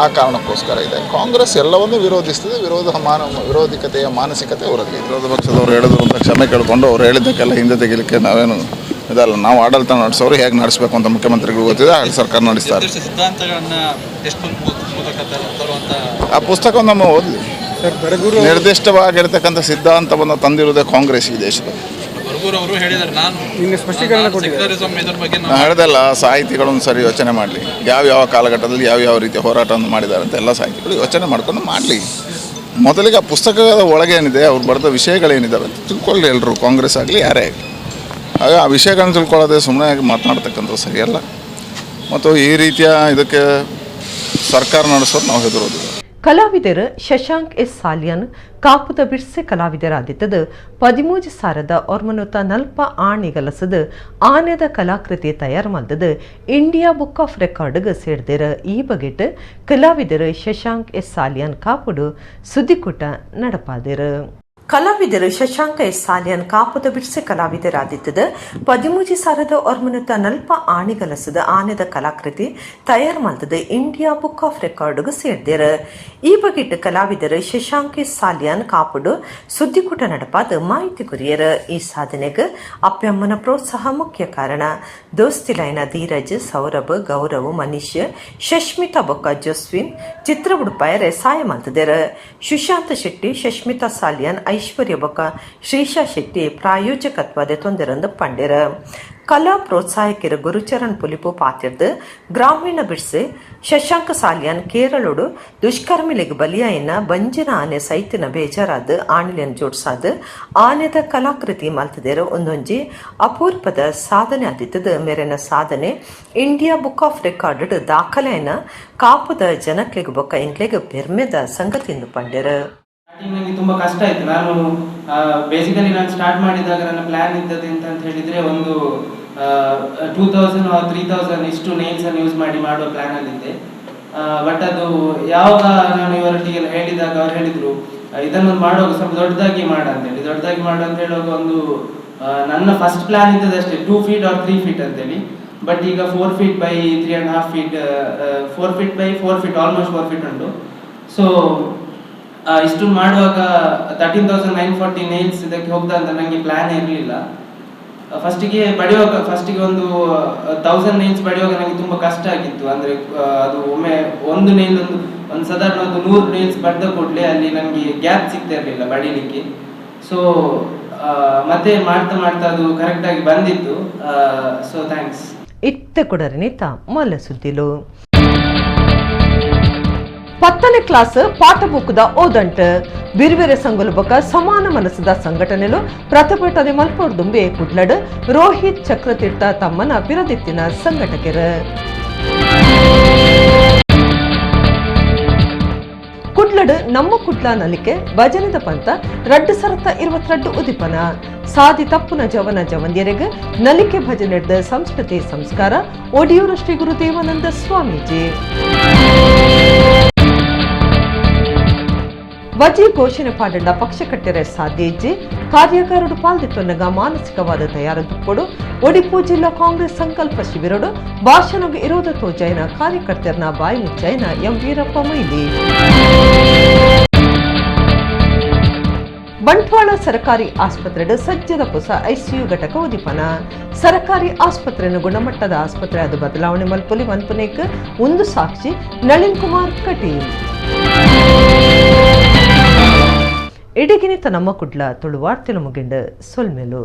ಆ ಕಾರಣಕ್ಕೋಸ್ಕರ ಇದೆ. ಕಾಂಗ್ರೆಸ್ ಎಲ್ಲವನ್ನೂ ವಿರೋಧಿಸ್ತದೆ. ವಿರೋಧಿಕತೆಯ ಮಾನಸಿಕತೆ ಅವರಲ್ಲಿ. ವಿರೋಧ ಪಕ್ಷದವರು ಹೇಳಿದ್ರು ಅಂತ ಕ್ಷಮೆ ಕೇಳಿಕೊಂಡು ಅವ್ರು ಹೇಳಿದ್ದಕ್ಕೆಲ್ಲ ಹಿಂದೆ ತೆಗಿಲಿಕ್ಕೆ ನಾವೇನು ಇದಲ್ಲ. ನಾವು ಆಡಳಿತ ನಡೆಸೋರು ಹೇಗೆ ನಡೆಸಬೇಕು ಅಂತ ಮುಖ್ಯಮಂತ್ರಿಗಳು ಗೊತ್ತಿದೆ, ಆ ಸರ್ಕಾರ ನಡೆಸ್ತಾರೆ. ಆ ಪುಸ್ತಕವನ್ನು ನಮ್ಮ ಓದಲಿ. ನಿರ್ದಿಷ್ಟವಾಗಿರ್ತಕ್ಕಂಥ ಸಿದ್ಧಾಂತವನ್ನು ತಂದಿರುವುದೇ ಕಾಂಗ್ರೆಸ್ ಈ ದೇಶದಲ್ಲಿ. ನಾನು ಹೇಳ್ದಲ್ಲ, ಸಾಹಿತಿಗಳೊಂದು ಸರಿ ಯೋಚನೆ ಮಾಡಲಿ, ಯಾವ್ಯಾವ ಕಾಲಘಟ್ಟದಲ್ಲಿ ಯಾವ್ಯಾವ ರೀತಿಯ ಹೋರಾಟವನ್ನು ಮಾಡಿದ್ದಾರೆ ಅಂತ ಎಲ್ಲ ಸಾಹಿತಿಗಳು ಯೋಚನೆ ಮಾಡ್ಕೊಂಡು ಮಾಡಲಿ. ಮೊದಲಿಗೆ ಆ ಪುಸ್ತಕದ ಒಳಗೇನಿದೆ, ಅವ್ರು ಬರೆದ ವಿಷಯಗಳೇನಿದ್ದಾವೆ ಅಂತ ತಿಳ್ಕೊಳ್ಳಿ ಎಲ್ಲರೂ, ಕಾಂಗ್ರೆಸ್ ಆಗಲಿ ಯಾರೇ ಆಗಲಿ. ಆಗ ಆ ವಿಷಯಗಳನ್ನು ತಿಳ್ಕೊಳ್ಳೋದೇ ಸುಮ್ಮನೆ ಮಾತನಾಡ್ತಕ್ಕಂಥ ಸರಿಯಲ್ಲ. ಮತ್ತು ಈ ರೀತಿಯ ಇದಕ್ಕೆ ಸರ್ಕಾರ ನಡೆಸೋದು ನಾವು ಹೆದರೋದಿಲ್ಲ. ಕಲಾವಿದರು ಶಶಾಂಕ್ ಎಸ್ ಸಾಲಿಯನ್ ಕಾಪುದ ಬಿರ್ಸೆ ಕಲಾವಿದರಾದಿತ್ತದು 13,140 ಆಣಿಗಲಸದ ಆನೆದ ಕಲಾಕೃತಿ ತಯಾರು ಮಾಡಿದ India book of ರೆಕಾರ್ಡ್ಗೆ ಸೇರಿದಿರ. ಈ ಬಗೆಟ್ ಕಲಾವಿದರು ಶಶಾಂಕ್ ಎಸ್ ಸಾಲಿಯನ್ ಕಾಪುಡು ಸುದ್ದಿಕೂಟ நடப்பாದಿರು. ಕಲಾವಿದರು ಶಶಾಂಕ ಎಸ್ ಸಾಲಿಯನ್ ಕಾಪುದ ಬಿರ್ಸೆ ಕಲಾವಿದರಾದಿತ್ತದ 13,140 ಆಣಿಗಲಸದ ಆನೆದ ಕಲಾಕೃತಿ ತಯಾರು ಮಾಡಿದ India book of ರೆಕಾರ್ಡ್ಗೆ ಸೇರಿದಿರ. ಈ ಬಗೆಟ್ ಕಲಾವಿದರು ಶಶಾಂಕ ಎಸ್ ಸಾಲಿಯನ್ ಕಾಪುಡು ಸುದ್ದಿಕೂಟ ನಡಪಾದ ಮಾಹಿತಿ ಕೊರಿಯರ್. ಈ ಸಾಧನೆಗೆ ಅಪ್ಪಮ್ಮನ ಪ್ರೋತ್ಸಾಹ ಮುಖ್ಯ ಕಾರಣ. ದೋಸ್ತಿಲೈನ ಧೀರಜ್, ಸೌರಭ್, ಗೌರವ್, ಮನೀಶ್, ಶಶ್ಮಿತಾ ಬೊಕ್ಕ ಜೋಸ್ವಿನ್ ಚಿತ್ರ ಉಡುಪಾಯರೆ ಸಾಯ ಮಾಡ್ತಿದ್ದಾರೆ. ಸುಶಾಂತ್ ಶೆಟ್ಟಿ, ಶಶ್ಮಿತಾ ಸಾಲಿಯನ್, ಐಶ್ವರ್ಯ ಬೊಕ್ಕ ಶ್ರೀಶಾ ಶೆಟ್ಟಿ ಪ್ರಾಯೋಜಕತ್ವದ ತೊಂದರೆಂದು ಪಂಡಿರ. ಕಲಾ ಪ್ರೋತ್ಸಾಹಕರ ಗುರುಚರಣ್ ಪುಲಿಪು ಪಾತಿರ್ದು ಗ್ರಾಮೀಣ ಬಿಡ್ಸೆ ಶಶಾಂಕ ಸಾಲಿಯನ್ ಕೇರಳೋಡು ದುಷ್ಕರ್ಮಿಲಿಗೆ ಬಲಿಯಾಯಿನ ಬಂಜಿನ ಆನೆ ಸೈತಿನ ಬೇಜಾರಾದ ಆಣಿಲೆನ್ ಜೋಡ್ಸಾದ ಆನೆದ ಕಲಾಕೃತಿ ಮಲ್ತದೇರ ಒಂದೊಂಜಿ ಅಪೂರ್ಪದ ಸಾಧನೆ ಆದಿತ್ತದ. ಮೇರೆನ ಸಾಧನೆ India book of record ದಾಖಲೆಯನ್ನ ಕಾಪುದ ಜನಕ್ಲೆಗ್ ಬೊಕ್ಕ ಇಂಕ್ಲೆಗ್ ಪೆರ್ಮೆದ ಸಂಗತಿಯನ್ನು ಪಂಡಿರ. ನನಗೆ ತುಂಬ ಕಷ್ಟ ಆಯಿತು. ನಾನು ಬೇಸಿಕಲಿ ನಾನು ಸ್ಟಾರ್ಟ್ ಮಾಡಿದಾಗ ನನ್ನ ಪ್ಲ್ಯಾನ್ ಇದ್ದದ್ದು ಎಂತ ಅಂತ ಹೇಳಿದರೆ ಒಂದು 2000 or 3000 ಇಷ್ಟು ನೇಲ್ಸನ್ನು ಯೂಸ್ ಮಾಡಿ ಮಾಡುವ ಪ್ಲ್ಯಾನಲ್ಲಿದ್ದೆ. ಬಟ್ ಅದು ಯಾವಾಗ ನಾನು ಇವರೊಟ್ಟಿಗೆಲ್ಲ ಹೇಳಿದಾಗ ಅವ್ರು ಹೇಳಿದರು ಇದನ್ನೊಂದು ಮಾಡುವಾಗ ಸ್ವಲ್ಪ ದೊಡ್ಡದಾಗಿ ಮಾಡು ಅಂತೇಳಿ. ದೊಡ್ಡದಾಗಿ ಮಾಡು ಅಂತ ಹೇಳುವಾಗ ಒಂದು ನನ್ನ ಫಸ್ಟ್ ಪ್ಲ್ಯಾನ್ ಇದ್ದದಷ್ಟೇ 2 feet or 3 feet ಅಂತೇಳಿ. ಬಟ್ ಈಗ 4 feet by 3.5 feet, 4 feet by 4 feet, almost 4 feet ಉಂಟು. ಸೊ ಇಷ್ಟು ಮಾಡುವಾಗ 13,940 ನೇಲ್ಸ್ ಇದಕ್ಕೆ ಹೋಗ್ತಾ ಅಂತ ನನಗೆ ಪ್ಲ್ಯಾನ್ ಇರಲಿಲ್ಲ. ಫಸ್ಟಿಗೆ ಬಡಿಯುವಾಗ ಫಸ್ಟಿಗೆ ಒಂದು 1000 ನೇಲ್ಸ್ ಬಡಿಯುವಾಗ ನನಗೆ ತುಂಬ ಕಷ್ಟ ಆಗಿತ್ತು. ಅಂದರೆ ಅದು ಒಮ್ಮೆ ಒಂದು ನೇಲ್ ಒಂದು ಸಾಧಾರಣ ಒಂದು 100 ನೇಲ್ಸ್ ಬಡ್ದ ಕೂಡಲೇ ಅಲ್ಲಿ ನನಗೆ ಗ್ಯಾಪ್ ಸಿಗ್ತಾ ಇರಲಿಲ್ಲ ಬಡಿಲಿಕ್ಕೆ. ಸೊ ಮತ್ತೆ ಮಾಡ್ತಾ ಮಾಡ್ತಾ ಅದು ಕರೆಕ್ಟಾಗಿ ಬಂದಿತ್ತು. ಸೊ thanks. ಇತ್ತ ಕೊಡರಿನಿತ ಮೊಲ ಸುದ್ದಿಲು 10ನೇ ಕ್ಲಾಸ್ ಪಾಠ ಬುಕ್ದ ಓದಂಟ ಬಿರ್ವೆರೆ ಸಂಗುಲು ಬೊಕ ಸಮಾನ ಮನಸ್ಸದ ಸಂಘಟನೆಲು ಪ್ರತಿಭಟನೆ ಮಲ್ಪೊಡ್ದುಂಬೆ ಕುಡ್ಲಡ್ ರೋಹಿತ್ ಚಕ್ರತೀರ್ಥ ತಮ್ಮನ ಪಿರದಿತ್ತಿನ ಸಂಘಟಕರು. ಕುಡ್ಲಡ್ ನಮ್ಮ ಕುಡ್ಲ ನಲಿಕೆ ಭಜನದ ಪಂತ 2022 ಉದಿಪನ ಸಾದಿ ತಪ್ಪುನ ಜವನ ಜವಂದ್ಯರೆಗ್ ನಲಿಕೆ ಭಜನೆಡ್ದ ಸಂಸ್ಕೃತಿ ಸಂಸ್ಕಾರ ಒಡಿಯೂರು ಶ್ರೀ ಗುರುದೇವಾನಂದ ಸ್ವಾಮೀಜಿ. ವಜಿ ಘೋಷಣೆ ಪಾಡಂಡ ಪಕ್ಷ ಕಟ್ಟೆರೆ ಸಾಧ್ಯ ಇಜ್ಜಿ ಕಾರ್ಯಾಗಾರಡು ಪಾಲ್ದಿತ್ತೊನ್ನಗ ಮಾನಸಿಕವಾದ ತಯಾರದುಪ್ಪಡು ಒಡಿಪು ಜಿಲ್ಲಾ ಕಾಂಗ್ರೆಸ್ ಸಂಕಲ್ಪ ಶಿಬಿರಡು ಭಾಷಣಗೆ ಇರೋದ ತೋಜೈನ ಕಾರ್ಯಕರ್ತರನ್ನ ಬಾಯಿ ಮುಚ್ಚೈನ ಎಂ ವೀರಪ್ಪ ಮೊಯ್ಲಿ. ಬಂಟ್ವಾಳ ಸರ್ಕಾರಿ ಆಸ್ಪತ್ರೆ ಸಜ್ಜದ ಹೊಸ ಐಸಿಯು ಘಟಕ ಉದಿಪನ ಸರ್ಕಾರಿ ಆಸ್ಪತ್ರೆಯನ್ನು ಗುಣಮಟ್ಟದ ಆಸ್ಪತ್ರೆ ಅದು ಬದಲಾವಣೆ ಮಲ್ಪೊಲಿ ಮನ್ಪುನೇಕ್ ಒಂದು ಸಾಕ್ಷಿ ನಳಿನ್ ಕುಮಾರ್ ಕಟೀಲ್. ಇಡಗಿನಿತ ನಮ್ಮ ಕುಡ್ಲ ತುಳುವಾರ್ತೆಲು ಮುಗಿಂಡು ಸೊಲ್ಮೆಲು.